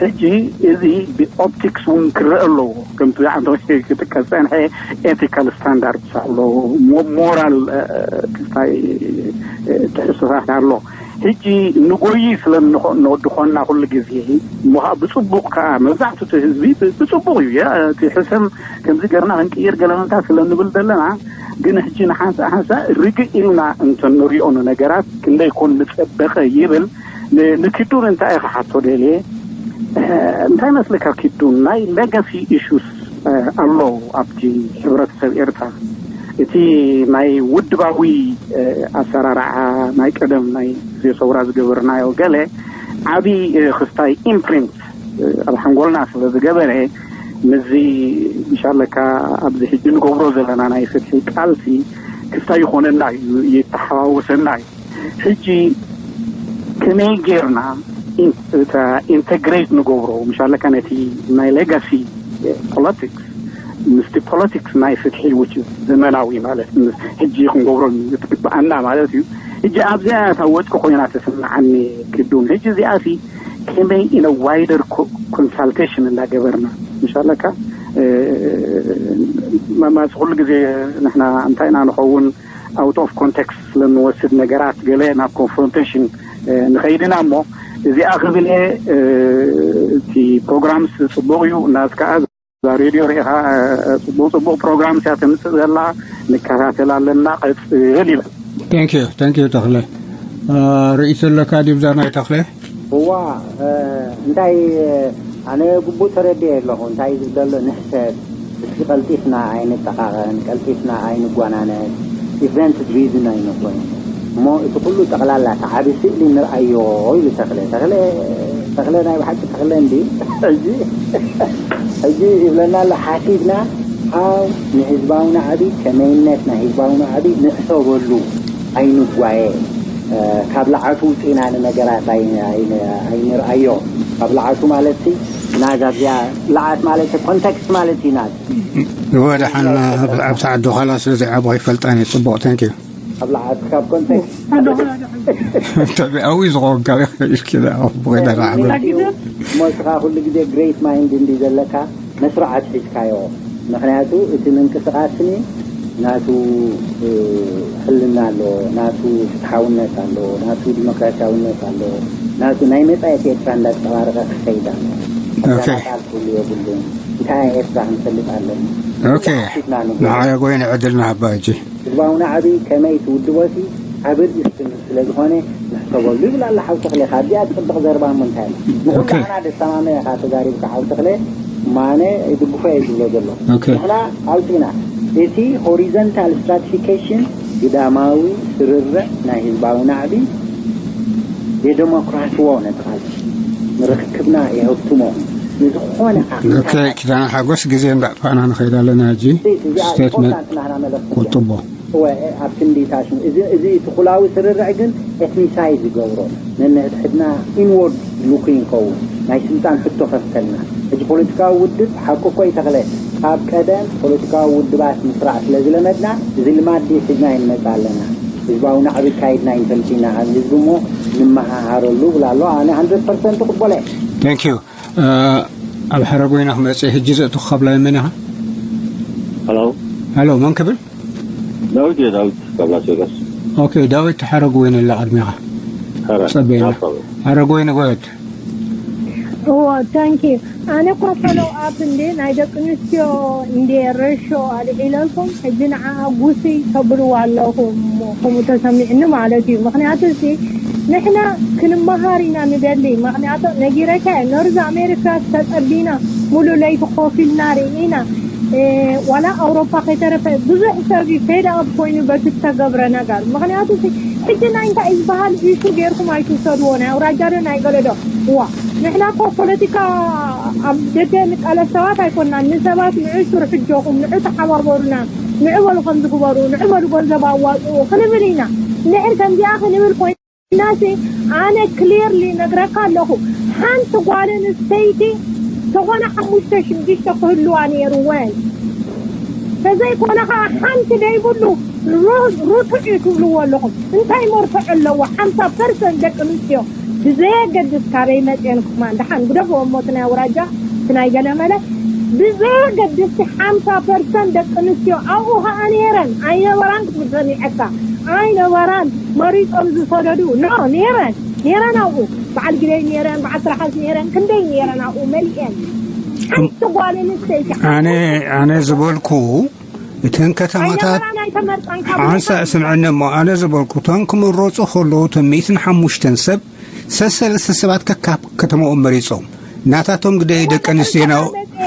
ሕጂ እዚ ብኦፕቲክስ እውን ክረአ ኣለዎ። ከምቲ ኣንተ ክጥቀስ ጸንሐ ኤቲካል ስታንዳርድስ ኣሎ፣ ሞ-፣ ሞራል፣ እ፣ ክስታይ፣ እ፣ ትሕዝቶታት ኣሎ። ሕጂ ንጎይ ስለ እንኾ-፣ እንወዲ ኾንና ኩሉ ግዜ እሞ ኸዓ ብጽቡቕ ከኣ መብዛሕትኡ እቲ ህዝቢ ብ-፣ ብጽቡቕ እዩ። ያ፣ እቲ ሕሰም ከምዚ ገርና ክንቅይር ገለ ምንታት ስለ እንብል ዘለና፣ ግን ሕጂ ንሓንሳእ ሓንሳእ ርግእ ኢልና እንተ ንሪኦ ንነገራት ክንደይ ኮን ምጸበቐ ይብል። ን-፣ ንኪዱን እንታይ ኢኻ ሓቶ ደልየ? እ፣ እንታይ መስለካ ኪዱን፣ ናይ ሌጋሲ ኢሹስ፣ እ፣ ኣሎ ኣብቲ ሕብረተሰብ ኤርትራ። እቲ ናይ ውድባዊ፣ እ፣ ኣሰራርዓ ናይ ቀደም ናይ ግዜ ሰውራ ዝገበርናዮ ገለ ዓቢ፣ እ፣ ክስታይ ኢምፕሪንት፣ እ፣ ኣብ ሓንጎልና ስለ ዝገበረ፣ ምስዚ ምሻለካ ኣብዚ ሕጂ ንገብሮ ዘለና ናይ ፍትሒ ቃልሲ ክስታይ ይኾነና እዩ፣ ይተሓዋወሰና እዩ። ሕጂ ከመይ ጌርና ኢን-፣ እታ ኢንተግሬት ንገብሮ፣ ምሻለካ ነቲ ናይ ሌጋሲ ፖለቲክስ ምስቲ ፖለቲክስ ናይ ፍትሒ፣ which is ዘመናዊ ማለት ምስ ሕጂ ክንገብሮ ዝግብኣና ማለት እዩ። ሕጂ ኣብዚኣ እታ ወጥቂ ኮይና ተስምዓኒ ኪዱን። ሕጂ እዚኣሲ ከመይ ኢነ ዋይደር ኮ-፣ ኮንሳልቴሽን እንዳገበርና፣ ምሻለካ፣ እ፣ ማ-፣ ማስ ኩሉ ግዜ ንሕና እንታይ ኢና ንኸውን፣ ኣውት ኦፍ ኮንቴክስት ስለ እንወስድ ነገራት ገለ ናብ ኮንፍሮንቴሽን፣ እ፣ ንኸይድ ኢና እሞ፣ እዚኣ ክብል እየ። እ፣ እቲ ፕሮግራምስ ጽቡቕ እዩ፣ ናስ ከኣ እዛ ሬድዮ ርኢኻ፣ እ፣ ጽቡቕ ጽቡቕ ፕሮግራምስ እያ ተምጽእ ዘላ፣ ንከታተል ኣለና፣ ቀጽል ይብል። Thank you፣ thank you ተኽለ። እ፣ ርእይቶ ኣለካ ድዩ ብዛ ናይ ተኽለ? እዋ፣ እ፣ እንታይ፣ ኣነ ግቡእ ተረዲኤ ኣለኹ። እንታይ እዩ ዝብል ዘሎ? ንሕሰብ፣ እስኪ ቀልጢፍና ኣይንጠቓቐን፣ ቀልጢፍና ኣይንጓናነን፣ ኢቨንት ድሪቭን ኣይንኹን። እሞ እቲ ኩሉ ጠቕላላ እቲ ዓቢ ስእሊ ንርኣዮ ኢሉ ተኽለ። ተኽለ፣ ተኽለ ናይ ብሓቂ ተኽለ እንዲ። ሕጂ፣ ሕጂ ይብለና ኣሎ፣ ሓሲብና፣ ሃው ንህዝባዊ ናዕቢ፣ ከመይነት ናይ ህዝባዊ ናዕቢ ንሕሰበሉ፣ ኣይንጓየ። እ፣ ካብ ለዓቱ ውፂእና ንነገራት ኣይ-፣ ኣይ-፣ ኣይንርኣዮ። ካብ ለዓቱ ማለት ሲ፣ ናዝ ኣብዚኣ፣ ለዓት ማለት ኮንቴክስት ማለት እዩ ናዝ። ወደሓን ኣብ፣ ኣብ ሰዓት ዶ ኻላስ እዚ ዓቦ ኣይፈልጣን እየ። ጽቡቕ፣ ታንክ ዩ። ካብ ለዓት ካብ ኮንቴክስት። ተቢዓዊ ዝኾንካ ኢልኪ ዳ፣ ብኸይዳ ለዓት። እሞ እስኻ ኩሉ ግዜ ግሬት ማይንድ እንዲ ዘለካ፣ መስርዓት ሒዝካዮ። ምኽንያቱ እቲ ምንቅስቓስኒ ናቱ፣ እ፣ ሕልና ኣለዎ፣ ናቱ ፍትሓውነት ኣለዎ፣ ናቱ ዲሞክራሲያውነት ኣለዎ፣ ናቱ ናይ መጻኢት ኤርትራ እንዳጸባረቐ ክኸይድ ኣለዎ። ኦኬ። መዳናቃል ክህሉ የብሉን። እቲ ኤርትራ ክንፈልጥ ኣለና። ኦኬ፣ ንዓያ ጎይነ ዕድልና ሃባ ሕጂ። ህዝባዊ ናዕቢ ከመይ ትውድቦሲ ኣብ ርእስትን ስለ ዝኾነ ንሕሰበሉ ይብል ኣሎ ሓው ተኽለ። ካብዚኣ ትፅብቕ ዘረባ እሞ እንታይ ኣላ? ንኹሉ ኦኬ። ዓና ደሰማመ ኢኻ ተዛሪብካ ሓው ተኽለ። ማነ ይድግፎ እየ ዝብሎ ዘሎ። ኦኬ። ንሕና ኣውፂና እቲ ሆሪዘንታል ስትራቲፊኬሽን ግዳማዊ ስርርዕ ናይ ህዝባዊ ናዕቢ የደሞክራስዎ ነቲ ቃልሲ ንርክብና የህብትሞ ንዝኾነ ዓቕሚ ኦኬ። ኪዳነ ሓጎስ ግዜ እንዳጥፋእና ንኸይድ ኣለና። ሕጂ እዚኣ ስቴትመንት ኢምፖርታንት ናህና መልእኽቲ እያ። ቁጥቦ እወ፣ ኣብ ክንዲ ታሽሙ እዚ እዚ ትኹላዊ ስርርዕ ግን ኤትኒሳይዝ ይገብሮ ነንሕድሕድና ኢንዎርድ ሉኪንግ ይኸውን። ናይ ስልጣን ሕቶ ከፍተልና። ሕጂ ፖለቲካዊ ውድብ ሓቁ እኮ ይተኽለ ካብ ቀደም ፖለቲካዊ ውድባት ምስራዕ ስለ ዝለመድና እዚ ልማድ ድዩ ሒዝና ይንመጽእ ኣለና። ህዝባዊ ናዕቢ ካይድና ይንፈልጥ ኢና ካብ ህዝቢ እሞ ንመሃሃረሉ ብላ ኣሎ። ኣነ ሃንድረድ ፐርሰንት ይቕበሎ እየ። Thank you። ኣብ ሓረጎይና ክመጽእ ሕጂ ዘእትኹ ካብ ላይ መን ኢኻ? Hello. ሃሎ፣ መን ክብል? ዳዊት እየ፣ ዳዊት ካብ ላስ ቬጋስ። ኦኬ፣ ዳዊት ሓረጎይና ኣላ ቅድሚኻ። ጸበይና። ሓረጎይና ጎየት። እዎ፣ ታንኪ። ኣነ እኳ ፎሎው ኣፕ እንዴ ናይ ደቂ ኣንስትዮ እንዴ ረሾ ኣልዒለልኩም፣ ሕጂ ንዓ ጉሲ ተብልዋ ኣለኹም፣ ከምኡ ተሰሚዕኒ ማለት እዩ። ምኽንያቱ እሲ ንሕና ክንመሃር ኢና ንደሊ። ምኽንያቱ ነጊረካ እየ፣ ኖርዝ ኣሜሪካ ተጸቢና ሙሉ ለይቲ ኮፍ ኢልና ርኢና። እ፣ ዋላ ኣውሮፓ ከይተረፈ ብዙሕ ሰብ እዩ ፌድ ኣፕ ኮይኑ በቲ ዝተገብረ ነገር። ምኽንያቱ እሲ ሕጂ ናይ እንታይ እዩ ዝበሃል ኢሹ ጌርኩም ኣይትውሰድዎ፣ ናይ ኣውራጃ ዶ ናይ ገለ ዶ። እዋ፣ ንሕና እኮ ፖለቲካ ኣብ ደገ ንቃለስ ሰባት ኣይኮንናን። ንሰባት ንዑ ስርሑ ኣጆኹም፣ ንዑ ተሓባበሩና፣ ንዑ በሉ ከምዚ ግበሩ፣ ንዑ በሉ ገንዘብ ኣዋፅኡ ክንብል ኢና። እንድሕር ከምዚኣ ክንብል ኮይናሲ ኣነ ክሊርሊ ነግረካ ኣለኹ። ሓንቲ ጓል ኣንስተይቲ ዝኾነ ሓሙሽተ ሽዱሽተ ክህልዋ ነይርወን። ተዘይኮነ ከዓ ሓንቲ ደይብሉ ሩ- ርቱዕ እዩ ትብልዎ ኣለኹም። እንታይ መርትዖ ኣለዎ? ሓምሳ ፐርሰንት ደቂ ኣንስትዮ ብዘየገድስ ካበይ መፅኤን ክማን ደሓን ግደፍዎ እሞ እቲ ናይ ኣውራጃ እቲ ናይ ገለመለ ብዘየገድስ ሓምሳ ፐርሰንት ደቂ ኣንስትዮ ኣብኡ ከዓ ነይረን ኣይነበራን ክትብል ሰሚዐካ ኣይነበራን መሪፆም ዝሰደዱ ኖ ነይረን ነይረን ኣብኡ በዓል ግደይ ነይረን በዓል ስራሓት ነይረን ክንደይ ነይረን ኣብኡ መሊኤን ሓንቲ ጓል ኣንስተይቲ ኣነ ኣነ ዝበልኩ እተን ከተማታት ኣይነበራን ኣይተመርፃን ካብ ሓንሳእ ስምዕኒ እሞ ኣነ ዝበልኩ እቶም ክምረፁ ከለዉ እቶም ሚእትን ሓሙሽተን ሰብ ሰሰለስተ ሰባት ከካብ ከተማኦም መሪፆም ናታቶም ግደይ ደቂ ኣንስትዮ ና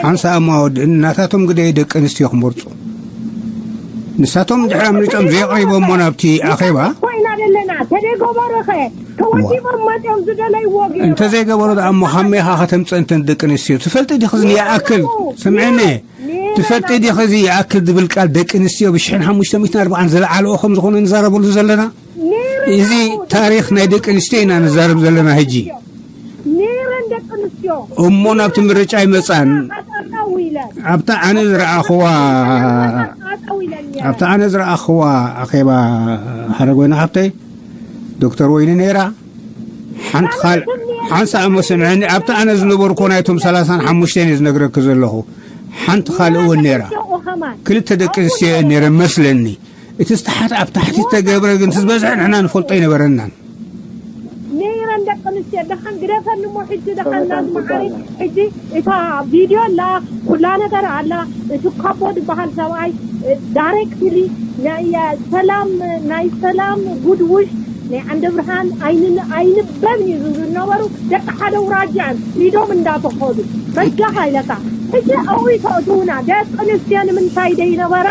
ሓንሳእ እሞ ወድ ናታቶም ግደይ ደቂ ኣንስትዮ ክመርፁ ንሳቶም ድሕሪ ኣምሪፆም ዘየቕሪቦሞ ናብቲ ኣኼባ ኮይና ዘለና ተደይ ገበሩ ኸ ተወዲቦም መፅኦም ዝደለይዎ ገይሮም እንተዘይገበሩ ደኣ እሞ ካብ ሜኻ ከተምፀ እንተን ደቂ ኣንስትዮ ትፈልጢ ዲኽዚ ይኣክል ስምዕኒ ትፈልጢ ዲኺ እዚ ይኣክል ዝብል ቃል ደቂ ኣንስትዮ ብሽሕን ሓሙሽተ ሚእትን ኣርባዓን ዝለዓልኦ ከም ዝኾነ ንዛረበሉ ዘለና? እዚ ታሪኽ ናይ ደቂ ኣንስትዮ ኢና ንዛረብ ዘለና ሕጂ። ነይረን ደቂ ኣንስትዮ እሞ ናብቲ ምርጫ ይመጻን። ኣብታ ኣነ ዝረኣኽዋ ኣብታ ኣነ ዝረኣኽዋ ኣኼባ ሓረጎይና ሓብተይ ዶክተር ወይኒ ነይራ። ሓንቲ ካል ሓንሳ እሞ ስምዕኒ ኣብቲ ኣነ ዝነበርኩ ናይቶም ሰላሳን ሓሙሽተን እየ ዝነግረኪ ዘለኹ ሓንቲ ካልእ እውን ነይራ ክልተ ደቂ ኣንስትዮ እየን ነይረን መስለኒ እቲ ዝተሓት ኣብ ታሕቲ ዝተገብረ ግን ዝበዝሐ ንሕና ንፈልጦ ኣይነበረናን ነይረን ደቂ ኣንስትዮ ደሓን ግደፈኒ እሞ ሕጂ ደሓን ናዝመዓሪ ሕጂ እታ ቪድዮ ኣላ ኩላ ነገር ኣላ እቲ ካቦ ዝበሃል ሰብኣይ ዳይሬክትሊ ናይ ሰላም ናይ ሰላም ጉድውሽ ናይ ዓንደ ብርሃን ኣይንበብን እዩ ዝብሉ ዝነበሩ ደቂ ሓደ ውራጃን ኢዶም እንዳተኸዱ በጃኻ ኢለካ ሕጂ ኣብኡ ይተእትውና ደቂ ኣንስትዮ ንምንታይ ደይነበራ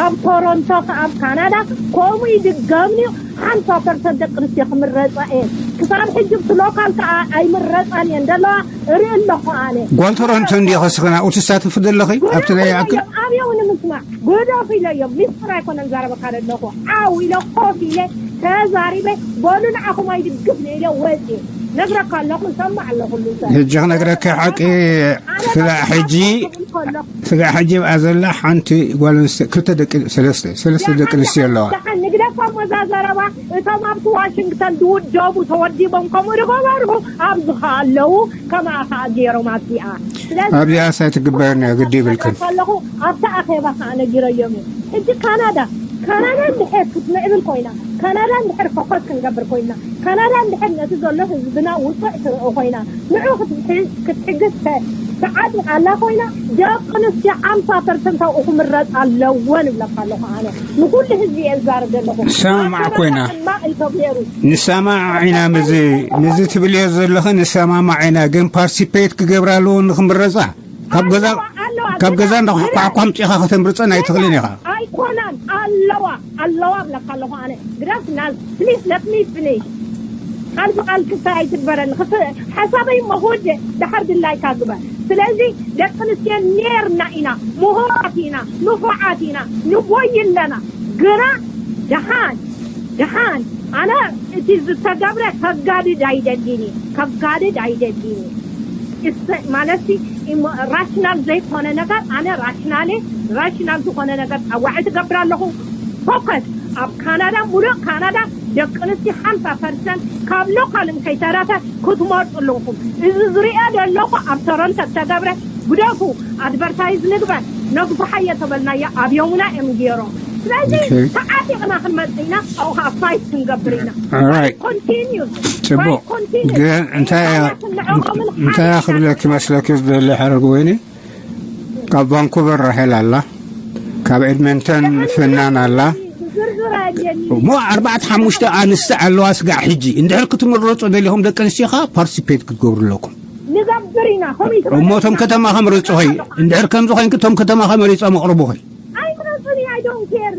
ኣብ ቶሮንቶ ኣብ ካናዳ ከምኡ ይድገምንዩ ሓምሳ ፐርሰንት ደቂ ኣንስትዮ ክምረፃ እየን ክሳብ ሕጂ ብቲ ሎካል ከዓ ኣይምረፃን እየን ዘለዋ እርኢ ኣለኹ ኣነ ጓል ቶሮንቶ እንዲዮ ከስኽና ኣብኡ ትሳተፊ ዘለኺ ኣብቲ ናይ ይኣክል ኣብየው ንምስማዕ ግደፍ ኢለዮም ሚስጥር ኣይኮነን ዛረበካ ዘለኹ ዓው ኢለ ኮፍ ኢለ ተዛሪበ በሉ ንዓኹም ኣይድግፍ ኢለ ወፅየ ነግረካ ኣለኹ ሰማዕ ኣለኹ ሉሰ ሕጂ ክነግረካ ሓቂ ስለ ሕጂ ስጋዕ ሕጂ ኣብኣ ዘላ ሓንቲ ጓል ኣንስተ ክልተ ደቂ ሰለስተ ሰለስተ ደቂ ኣንስትዮ ኣለዋ። ደሓን ንግደፎ እሞ እዛ ዘረባ እቶም ኣብቲ ዋሽንግተን ዝውደቡ ተወዲቦም ከምኡ ዝገበሩ ኣብዚ ከ ኣለዉ ከማኣ ከኣ ገይሮም ኣብዚኣ። ስለዚ ኣብዚኣስ ኣይትግበርን እያ ግዲ ይብልክን። ከለኹ ኣብቲ ኣኼባ ከኣ ነጊረዮም እየ። ሕጂ ካናዳ ካናዳ እንድሕር ክትምዕብል ኮይና ካናዳ እንድሕር ፎከስ ክንገብር ኮይና ካናዳ እንድሕር ነቲ ዘሎ ህዝብና ውፅዕ ትርኢ ኮይና ንዑ ክትሕግዝ ከ ተዓጢቓ ኣላ ኮይና፣ ደቂ ኣንስትዮ ሓምሳ ፐርሰንት ኣብኡ ክምረጻ ኣለወን እብለካ ኣለኹ ኣነ። ንኹሉ ህዝቢ እየ ዝዛረብ ዘለኹ። ንሰማማዕ ኮይና። ሕማቕ እንተገይሩ። ንሰማማዕ ኢና፣ ምስዚ፣ ምስዚ ትብልዮ ዘለኺ ንሰማማዕ ኢና፣ ግን ፓርቲሲፔት ክገብራ ኣለዎ ንክምረጻ። ካብ ገዛ፣ ኣለዋ፣ ኣለዋ፣ ካብ ገዛ ግን እንዳኳዕኳዕኳ ኣምጺኻ ከተምርጸን ኣይትኽእልን ኢኻ። ኣይኮናን፣ ኣለዋ፣ ኣለዋ እብለካ ኣለኹ ኣነ። ግዳስ ናዝ፣ please let me finish። ቃል ብቃል ክስታይ ኣይትግበረኒ። ክስ-፣ ሓሳበይ እሞ ክወድእ፣ ድሓር ድላይካ ግበር። ስለዚ ደቂ ኣንስትዮ ኔርና ኢና፣ ምሁራት ኢና፣ ንፉዓት ኢና፣ ንጎይ ኣለና። ግና ደሓን፣ ደሓን፣ ኣነ እቲ ዝተገብረ ከጋድድ ኣይደልን እየ፣ ከጋድድ ኣይደልን እየ። እሰ-፣ ማለትሲ ኢሞ-፣ ራሽናል ዘይኮነ ነገር፣ ኣነ ራሽናል እየ፣ ራሽናል ዝኾነ ነገር ጸዋዒ ትገብር ኣለኹ። ፎከስ ኣብ ካናዳ፣ ሙሉእ ካናዳ ደቂ ኣንስትዮ ሓምሳ ፐርሰንት ካብ ሎካልን ከይተረፈ ክትመርጹ ኣለኹም። እዚ ዝሪኦ ዘለኹ ኣብ ቶሮንቶ ዝተገብረ ግደፉ፣ ኣድቨርታይዝ ንግበር፣ ነግፍሓዮ ተበልናዮ ኣብ የሙና እዮም ገይሮም። ስለዚ ኦኬ። ተዓጢቕና ክንመጽእ ኢና፣ ኣብኡ ከዓ ፋይት ክንገብር ኢና። All right። ኮንቲኒዩ። ጽቡቕ። ኮንቲኒዩ። ግን እንታይ እያ፣ ንዕኦምን እንታይ እያ ሓደ ክብለኪ መስለኪ ዝደሊ ሓረግ ወይኒ? ካብ ቫንኩቨር ራሄል ኣላ፣ ካብ ኤድመንተን ፍናን ኣላ። ዝርዝር ኣየኒ። እሞ ኣርባዕተ ሓሙሽተ ኣንስቲ ኣለዋ ስጋዕ ሕጂ። እንድሕር ክትምረጹ ደሊኹም ደቂ ኣንስትዮ ኸኣ ፓርቲሲፔት ክትገብሩ ኣለኩም። ንገብር ኢና፣ ከምኡ ይትበል። እሞ እቶም ከተማ ኸመርጹ ኸይ፣ እንድሕር ከምዚ ኾይንኪ እቶም ከተማ ኸመሪጾም ኣቕርቡ ኸይ። ኣይምረጹኒ፣ I don't care።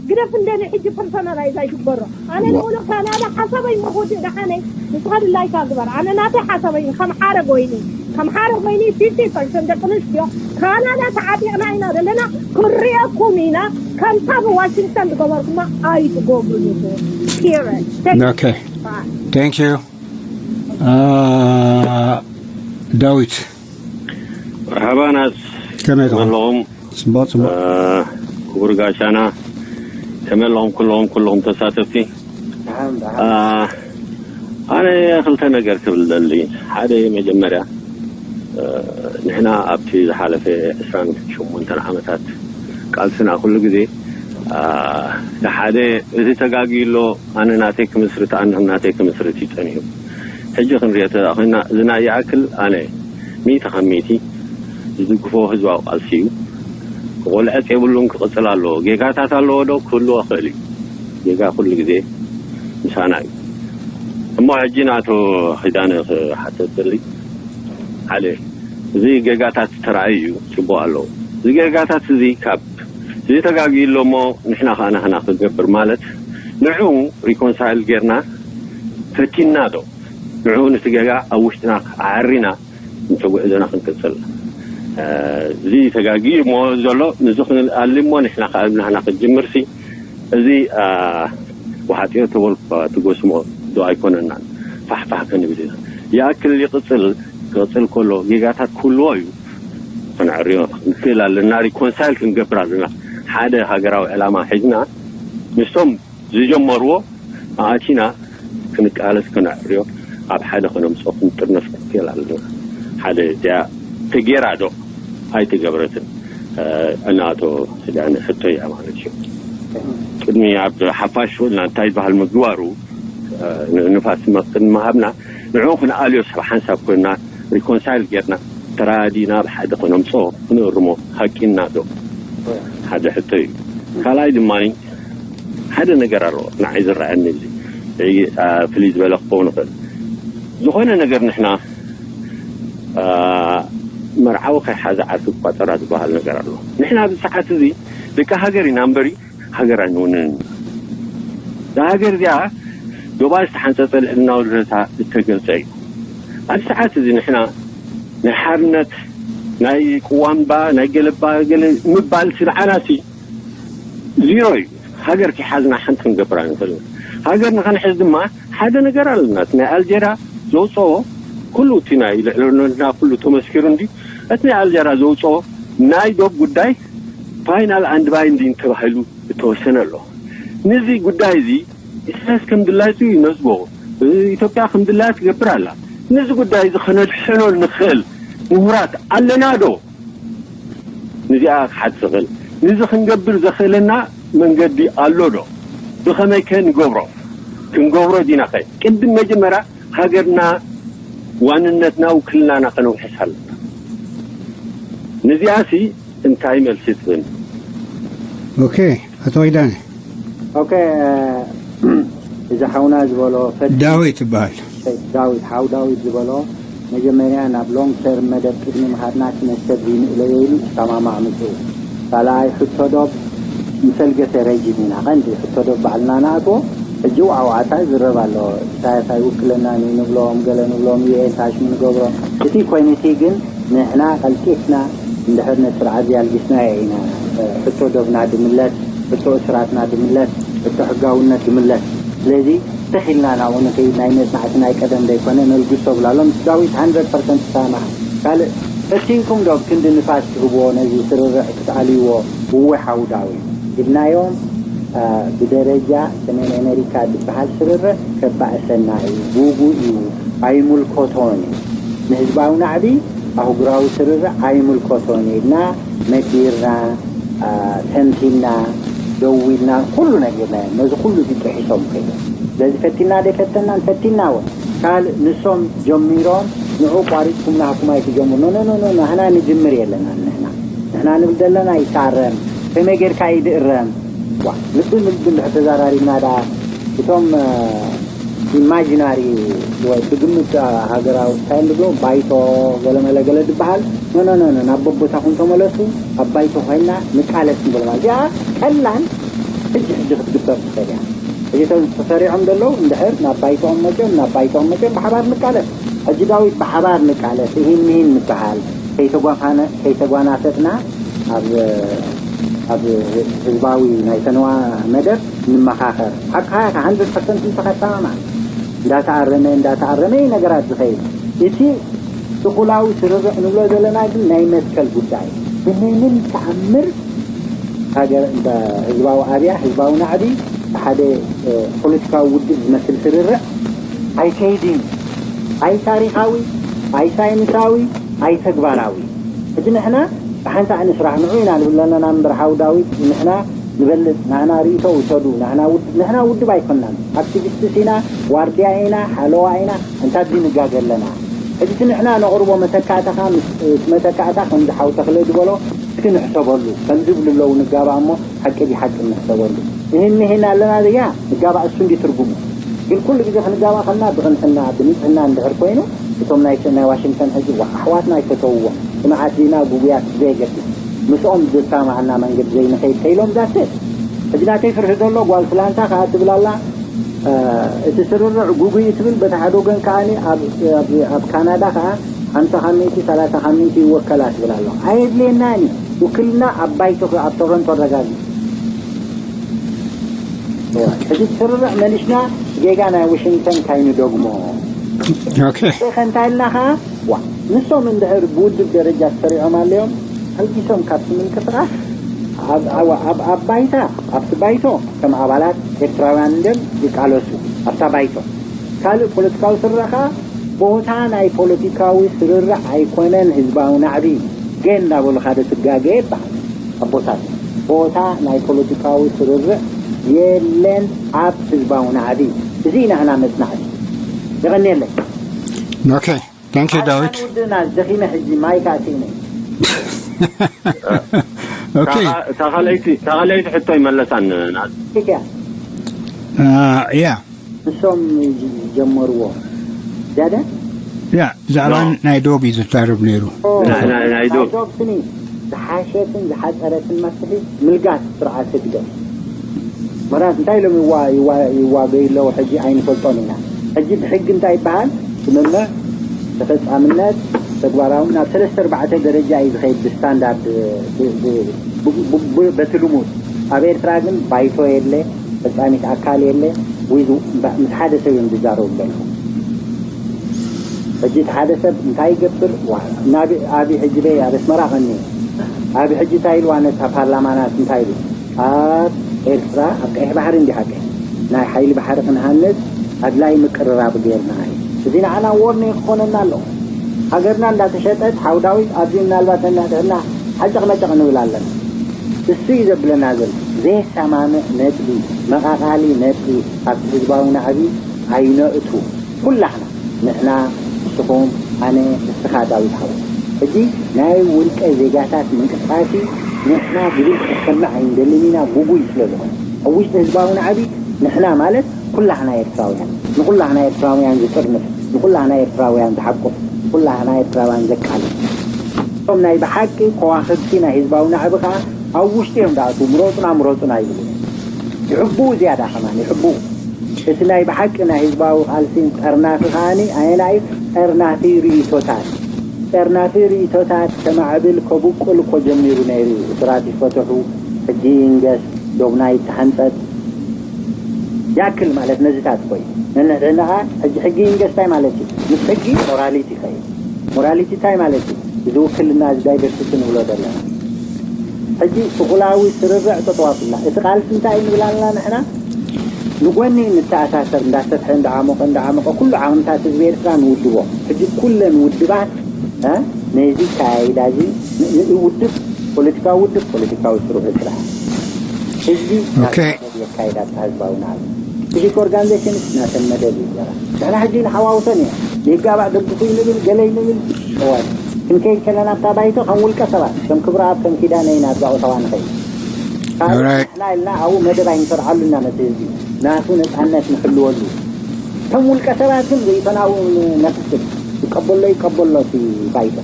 ግደፍ እንደኒ ሕጂ ፐርሶናላይዝ ኣይግበሮ። ኣነ ዋ- ንብሎ ካናዳ ሓሳበይ እሞ ክወድእ ደሓነይ፣ ንስኻ ድላይካ ግበር። ኣነ ናተይ ሓሳበይ ከም ሓረግ ወይኒ፣ ከም ሓረግ ወይኒ ፊፍቲ ፐርሰንት ደቂ ኣንስትዮ ካናዳ ተዓጢቕና ኢና ዘለና፣ ክንሪኤኩም ኢና። ከምታ ብዋሽንግተን ዝገበርኩማ ኣይትገብሩን ኢኹም። ፒሪድ። ኦኬ። ባይ። Thank you። አ፣ ዳዊት። መርሓባ ናስ። ከመይ ትኾን? ከመይ ኣለኹም? ጽቡቕ፣ ጽቡቕ። አ፣ ክቡር ጋሻና፣ ከመይ ኣለኹም ኩለኹም፣ ኩለኹም ተሳተፍቲ? ደሓን፣ ደሓን። አ፣ ኣነ ክልተ ነገር ክብል ደሊ። ሓደ መጀመርያ፣ አ፣ ንሕና ኣብቲ ዝሓለፈ ዕስራን ሸሞንተን ዓመታት ቃልስና ኩሉ ግዜ፣ አ፣ እቲ ሓደ እቲ ተጋግዩ ኣሎ፣ ኣነ ናተይ ክምስርት፣ ኣነ ናተይ ክምስርት እዩ ጸኒሑ። ሕጂ ክንሪኦ እንተ ደኣ ኮይና፣ እዚ ናይ ይኣክል ኣነ ሚእቲ ካብ ሚእቲ ዝድግፎ ህዝባዊ ቃልሲ እዩ። ክቆልዐጽ የብሉን፣ ክቕጽል ኣለዎ። ጌጋታት ኣለዎ ዶ? ክህልዎ ይኽእል እዩ። ጌጋ ኩሉ ግዜ ምሳና እዩ። እሞ ሕጂ ንኣቶ ኪዳነ ክሓተት ደሊ፣ ሓደ፣ እዚ ጌጋታት ተራእዩ እዩ፣ ጽቡቕ ኣለዎ። እዚ ጌጋታት እዚ ካብ እዚ ተጋግዩ ኣሎ እሞ ንሕና ከኣ ናህና ክንገብር ማለት ንዕኡ ሪኮንሳይል ጌርና ፈቲንና ዶ? ንዕኡ ነቲ ጌጋ ኣብ ውሽጥና ኣዕሪና እንተ ጉዕዞና ክንቅጽል። እ፣ እዚ ተጋግዩ እሞ ዘሎ ንዚ ክንኣሊ እሞ ንሕና ከኣ ናህና ክንጅምርሲ እዚ፣ አ፣ ወሓጥዮ ተበልኩ ትጎስሞ ዶ ኣይኮነናን። ፋሕፋሕ ክንብል ኢና። ይኣክል ይቕጽል፣ ክቕጽል ከሎ ጌጋታት ክህልዎ እዩ። ከነዕርዮ ንክእል ኣለና፣ ሪኮንሳይል ክንገብር ኣለና። ሓደ ሃገራዊ ዕላማ ሒዝና ምስቶም ዝጀመርዎ ኣቲና ክንቃለስ፣ ከነዕርዮ፣ ኣብ ሓደ ከነምጽኦ ክንጥርነፍ ክንክእል ኣለና። ሓደ እዚኣ ተጌራ ዶ ኣይተገብረትን? እ፣ እናቶ ኪዳነ ሕቶ እያ ማለት እዩ። ቅድሚ ኣብ ሓፋሽ ወልና እንታይ ዝበሃል ምግባሩ፣ እ፣ ን-፣ ንፋስ መ-፣ ቅድሚ ምሃብና ንዕኡ ክንኣልዮ ሰብ ሓንሳብ ኮይንና ሪኮንሳይል ጌርና ተራዲና ብሓደ ከነምጽኦ ክንእርሞ ሃቂና ዶ? ሓደ ሕቶ እዩ። ካልኣይ ድማ ሓደ ነገር ኣሎ ንዓይ ዝረኣየኒ፣ እዚ፣ እ፣ ፍልይ ዝበለ ክኸውን ይኽእል። ዝኾነ ነገር ንሕና፣ እ፣ መርዓዊ ከይሓዘ ዓርኪ ቋጸራ ዝበሃል ነገር ኣሎ። ንሕና ኣብዚ ሰዓት እዚ ደቂ ሃገር ኢና እምበሪ ሃገር ኣይንውንንን ኢና። እዛ ሃገር እዚኣ ዶባ ዝተሓንጸጸ ልዕልና ወረታ እተገልጸ እዩ። ኣብዚ ሰዓት እዚ ንሕና ናይ ሓርነት፣ ናይ ቅዋምባ፣ ናይ ገለባ ገለ ምባል ስርዓናሲ ዚሮ እዩ። ሃገር ከይሓዝና ሓንቲ ክንገብር ኣይንኽእልን። ሃገር ንኽንሕዝ ድማ ሓደ ነገር ኣለና። እቲ ናይ ኣልጀራ ዘውፅኦ ኩሉ እቲ ናይ ልዕልነትና ኩሉ ተመስኪሩ እንዲ እቲ ናይ ኣልጀራ ዘውፅኦ ናይ ዶብ ጉዳይ ፋይናል ኣንድ ባይንዲንግ ተባሂሉ ዝተወሰነ ኣሎ። ነዚ ጉዳይ እዚ ኢሳያስ ከም ድላይቱ ይነዝቦ፣ ኢትዮጵያ ከም ድላያ ትገብር ኣላ። ነዚ ጉዳይ እዚ ከነድሕኖ ንኽእል ምሁራት ኣለና ዶ? ንዚኣ ክሓት ዝኽእል፣ ነዚ ክንገብር ዘኽእለና መንገዲ ኣሎ ዶ? ብኸመይ ከ ንገብሮ? ክንገብሮ ዲና ኸ? ቅድም መጀመርያ ሃገርና፣ ዋንነትና፣ ውክልናና ከነውሕስ ኣለና። ንዚኣሲ እንታይ መልሲ ትህብ? ኦኬ፣ ኣቶ ኪዳነ። ኦኬ፣ እዚ ሓውና ዝበሎ ፈቲ ዳዊት ይበሃል። ዳዊት ሓው ዳዊት ዝበሎ መጀመርያ ናብ ሎንግ ተርም መደብ ቅድሚ ምኻድና እቲ መሰብ ዘይንእለዮ ኢሉ ዝሰማማዕ ምፅኡ። ካልኣይ ሕቶ ዶብ ምስ ኣልገሰ ረጅም ኢና ቀንዲ ሕቶ ዶብ ባዕልና ንኣትዎ። ሕጂ ዋዕዋዕታ ይዝረብ ኣሎ። ኢሳያስ ኣይውክለናን እዩ ንብሎም ገለ ንብሎም ዩኤን ታሽሙ ንገብሮ። እቲ ኮይኑቲ ግን ንሕና ቀልጢፍና እንድሕር ነቲ ስርዓት እዚ ኣልጊስናዮ ኢና ሕቶ ዶብና ድምለስ፣ ሕቶ እስራትና ድምለስ፣ ሕቶ ሕጋውነት ድምለስ። ስለዚ ትኽ ኢልና ናብኡ ንኸይድ ናይ መጽናዕቲ ናይ ቀደም ዘይኮነ ነልግሶ ብላሎም ዳዊት 100% ይሰማማዕ። ካልእ ፈቲንኩም ዶ ብክንዲ ንፋስ ትህብዎ ነዚ ስርርዕ ክትኣልይዎ? እወ ሓው ዳዊት ኢልናዮም። ብደረጃ ሰሜን ኣሜሪካ ዝበሃል ስርርዕ ከባእሰና እዩ፣ ውጉእ እዩ፣ ኣይምልከቶን እዩ። ንህዝባዊ ናዕቢ ኣህጉራዊ ስርርዕ ኣይምልከቶን እዩ ኢልና መዲርና፣ ተንቲና፣ ደዊልና ኩሉ ነጊርናዮም። ነዚ ኩሉ እዚ ጥሒሶም ከይዶም። ስለዚ ፈቲና ደይፈተናን ፈቲና እውን ካልእ ንሶም ጀሚሮም ንዑ ቋሪፅኩም ናህኩም ኣይትጀምሩ። ኖ ኖ ኖ ኖ፣ ናህና ንጅምር የለና። ንሕና ንሕና ንብል ዘለና ይታረም። ከመይ ጌርካ እዩ ድእረም? ዋ ልቢ ንልቢ እንድሕር ተዛራሪብና ደኣ እቶም ኢማጂናሪ ወይ ብግምት ሃገራዊ እንታይ ንብሎ ባይቶ ገለመለ ገለ ዝበሃል ኖ ኖ ኖ ኖ፣ ናብ በቦታኹም ተመለሱ። ኣብ ባይቶ ኮይና ንቃለስ ንብሎ ማለት እዚኣ ቀላል ሕጂ ሕጂ ክትግበር ትኽእል እያ። እዚ ተሰሪዖም ዘለዉ እንድሕር ናብ ባይቶኦም መፅኦም ናብ ባይቶኦም መፅኦም ብሓባር ንቃለስ። ሕጂ ዳዊት ብሓባር ንቃለስ እሂን ምሂን ንበሃል ከይተጓፋነ ከይተጓናፈጥና ኣብ ኣብ ህዝባዊ ናይ ተነዋ መደብ ንመኻኸር። ሓቅኻ ኢኻ፣ ሃንድረድ ፐርሰንት ንስኻ ትሰማማዕ። እንዳተኣረመ እንዳተኣረመ እዩ ነገራት ዝኸይድ። እቲ ስኹላዊ ስርርዕ ንብሎ ዘለና ግን ናይ መትከል ጉዳይ። ብምንም ተኣምር ሃገር እንተ ህዝባዊ ኣብያ ህዝባዊ ናዕቢ ብሓደ ፖለቲካዊ ውድብ ዝመስል ስርርዕ ኣይከይድን። ኣይ ታሪኻዊ፣ ኣይ ሳይንሳዊ፣ ኣይ ተግባራዊ። ሕጂ ንሕና ብሓንሳእ ንስራሕ ንዑ ኢና ንብል ኣለና እምበር ሓው ዳዊት ንሕና ንበልፅ ናህና ርእቶ ውሰዱ ናህና ውድብ ንሕና ውድብ ኣይኮናን ኣክቲቪስትስ ኢና ዋርድያ ኢና ሓለዋ ኢና እንታይ ድንጋገ ኣለና ሕጂ ንሕና ነቕርቦ መተካእታ ኸዓ ምስ መተካእታ ከምዚ ሓው ተኽለ ዝበሎ እስኪ ንሕሰበሉ ከምዚ ይብሉ ኣለዉ ንጋባእ እሞ ሓቂ ድዩ ሓቂ ንሕሰበሉ እሂን ምሂን ኣለና ድያ ንጋባእ እሱ እንድዩ ትርጉሙ ግን ኩሉ ግዜ ክንጋባእ ከለና ብቕንዕና ብንፅህና እንድሕር ኮይኑ እቶም ናይ ዋሽንግተን ሕጂ ኣሕዋትና ኣይፈተውዎም ጽኑዓት ዲና ጉጉያት ብዘየገድስ ምስኦም ብዝሰማማዓና መንገዲ ዘይንኸይድ ተይሎም that's it ሕጂ ናተይ ፍርሒ ዘሎ ጓል ፍላንታ ከዓ ትብል ኣላ እቲ ስርርዕ ጉጉይ እዩ ትብል በቲ ሓደ ወገን ከዓ ኣብ ካናዳ ከዓ ሓምሳ ካብ ሚእቲ ሰላሳ ካብ ሚእቲ ይወከላ ትብል ኣሎ ኣየድልየናን እዩ ውክልና ኣብ ባይቶ ኣብ ቶሮንቶ ኣረጋጊ ሕጂ ስርርዕ መሊሽና ጌጋ ናይ ዋሽንግተን ካይንደግሞ ኦኬ እንታይ ኢልና ከዓ ዋ ንሶም እንድሕር ብውድብ ደረጃ ተሰሪዖም ኣለዮም ኣልጊሶም ካብቲ ምንቅስቃስ ኣብ ባይታ ኣብቲ ባይቶ ከም ኣባላት ኤርትራውያን እንድም ይቃለሱ ኣብታ ባይቶ ካልእ ፖለቲካዊ ስርርዕ ከዓ ቦታ ናይ ፖለቲካዊ ስርርዕ ኣይኮነን ህዝባዊ ናዕቢ ገ እንዳበሉ ሓደ ትጋገ ይበሃል ኣቦታት ቦታ ናይ ፖለቲካዊ ስርርዕ የለን ኣብ ህዝባዊ ናዕቢ እዚ ኢና ህና መፅናዕቲ የቐንየለይ ኦኬ Thank you ዳዊት ውድና ደኺመ ሕጂ ማይ ካእቲነ ኦኬ ታኻለይቲ ሕቶ ይመለሳን ኢያ ያ ንሶም ጀመርዎ ዳደ ያ ብዛዕባ ናይ ዶብ እዩ ዝዛረብ ነይሩ ናይ ዶብ ዶብ ስኒ ዝሓሸትን ዝሓፀረትን መፍትሒ ምልጋስ ስርዓት ህግደፍ ምክንያት እንታይ ኢሎም ይዋገዩ ኣለዉ ሕጂ ኣይንፈልጦን ኢና ሕጂ ብሕጊ እንታይ ይበሃል ስምምዕ ተፈፃምነት ተግባራዊ ናብ ሰለስተ ኣርባዕተ ደረጃ እዩ ዝኸይድ ብስታንዳርድ በቲ ልሙድ ኣብ ኤርትራ ግን ባይቶ የለ ፈፃሚት ኣካል የለ ምስ ሓደ ሰብ እዮም ዝዛረቡ ዘለዉ ሕጂ እቲ ሓደ ሰብ እንታይ ይገብር ናብ ኣብ ሕጂ በይ ኣብ ኣስመራ ቀኒ ኣብ ሕጂ እንታይ ኢልዋ ነታ ፓርላማናት እንታይ ኢሉ ኣብ ኤርትራ ኣብ ቀይሕ ባሕሪ እንዲ ሓቂ ናይ ሓይሊ ባሕሪ ክንሃንፅ ኣድላይ ምቅርራብ ገይርና እዩ እዚ ንዓና ዎርኒንግ ክኾነና ኣለዎ ሃገርና እንዳተሸጠት ሓውዳዊት ኣብዚ ምናልባት ነናድሕና ሓጨቕመጨቕ ንብል ኣለና እሱ እዩ ዘብለና ዘሎ ዘየሰማምዕ ነጥቢ መቓቓሊ ነጥቢ ኣብቲ ህዝባዊ ናዕቢ ኣይነእቱ ኩላሕና ንሕና ንስኹም ኣነ ንስኻ ዳዊት ሓወይ ሕጂ ናይ ውልቀ ዜጋታት ምንቅስቃስ ንሕና ዝብል ክሰምዕ ኣይንደልን ኢና፣ ጉጉይ ስለ ዝኾነ። ኣብ ውሽጢ ህዝባዊ ናዕቢ ንሕና ማለት ኩላህና ኤርትራውያን፣ ንኩላህና ኤርትራውያን ዝጥርንፍ፣ ንኩላህና ኤርትራውያን ዝሓቁፍ፣ ንኩላህና ኤርትራውያን ዘቃልስ። እቶም ናይ ብሓቂ ከዋኽብቲ ናይ ህዝባዊ ናዕቢ ከኣ ኣብ ውሽጢ እዮም ዝኣትዉ፣ ምረጹና ምረጹና ይብሉ። ይሕብኡ ዝያዳ ከማን ይሕብኡ። እቲ ናይ ብሓቂ ናይ ህዝባዊ ቃልሲ ጠርናፊ ከኣኒ ኣየናይ ጠርናፊ ርእይቶታት፣ ጠርናፊ ርእይቶታት ከማዕብል ከብቁል እኮ ጀሚሩ ነይሩ እዩ። እሱራት ይፈትሑ፣ ሕጂ ይንገስ፣ ዶብና ይተሓንጸጽ። ያክል ማለት ነዚታት እኮ እዩ። ነንሕድሕድና ከኣ ሕጂ ሕጊ ይንገስ እንታይ ማለት እዩ? ምስ ሕጊ ሞራሊቲ ይኸይድ። ሞራሊቲ እንታይ ማለት እዩ? እዚ ውክልና፣ እዚ ዳይቨርሲቲ ንብሎ ዘለና። ሕጂ ስኹላዊ ስርርዕ ጠጠው ኣብልና። እቲ ቃልሲ እንታይ እዩ ንብል ኣለና ንሕና? ንጎኒ ንተኣሳሰር፣ እንዳሰፍሐ፣ እንዳዓሞቐ፣ እንዳዓሞቐ፣ ኩሉ ዓቕምታት ህዝቢ ኤርትራ ንውድቦ። ሕጂ ኩለን ውድባት፣ እ፣ ነዚ ካይዳ እዚ ን-፣ ን-፣ ውድብ፣ ፖለቲካዊ ውድብ፣ ፖለቲካዊ ስርሑ ጥራሕ። ህዝቢ ኦኬ። ናቱ መደብ የካይድ ኣብታ ህዝባዊ ናዕቢ። ሲቪክ ኦርጋኒዜሽን ናተን መደብ ይዘራ። ንሕና ሕጂ ንሓዋውሰን እየ። ይጋባእ ደግፉ ንብል፣ ገለ ንብል፣ እዋን። ክንከይድ ከለና ኣብታ ባይቶ ከም ውልቀ ሰባት፣ ከም ክብረኣብ፣ ከም ኪዳነ ኢና ኣብዛ ኦታዋ ንኸይድ። ካልእ ኦራይት። ንሕና ኢልና ኣብኡ መደብ ኣይንሰርዓሉ ኢና ነቲ ህዝቢ። ናቱ ነጻነት ንሕልወሉ። ከም ውልቀ ሰባት ግን ርእይቶና ኣብኡ ነፍስል። ይቀበሎ ይቀበሎ እቲ ባይቶ።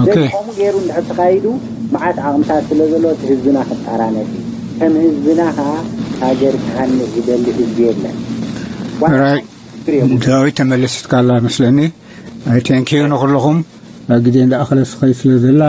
ኦኬ። ከምኡ ገይሩ እንድሕር ተኻይዱ መዓት ዓቕምታት ስለ ዘሎ እቲ ህዝብና ክጣራነፍ እዩ። ከም ህዝብና ከዓ ሃገር ክሃንእ ዝደሊ ህዝቢ የለን። ኦራይት። ዳዊት ተመለሲትካ ኣላ መስለኒ። ኣይ፣ ቴንክ ዩ ንኹልኹም። ኣብ ግዜ እንዳኣኸለ ስኸይ ስለ ዘላ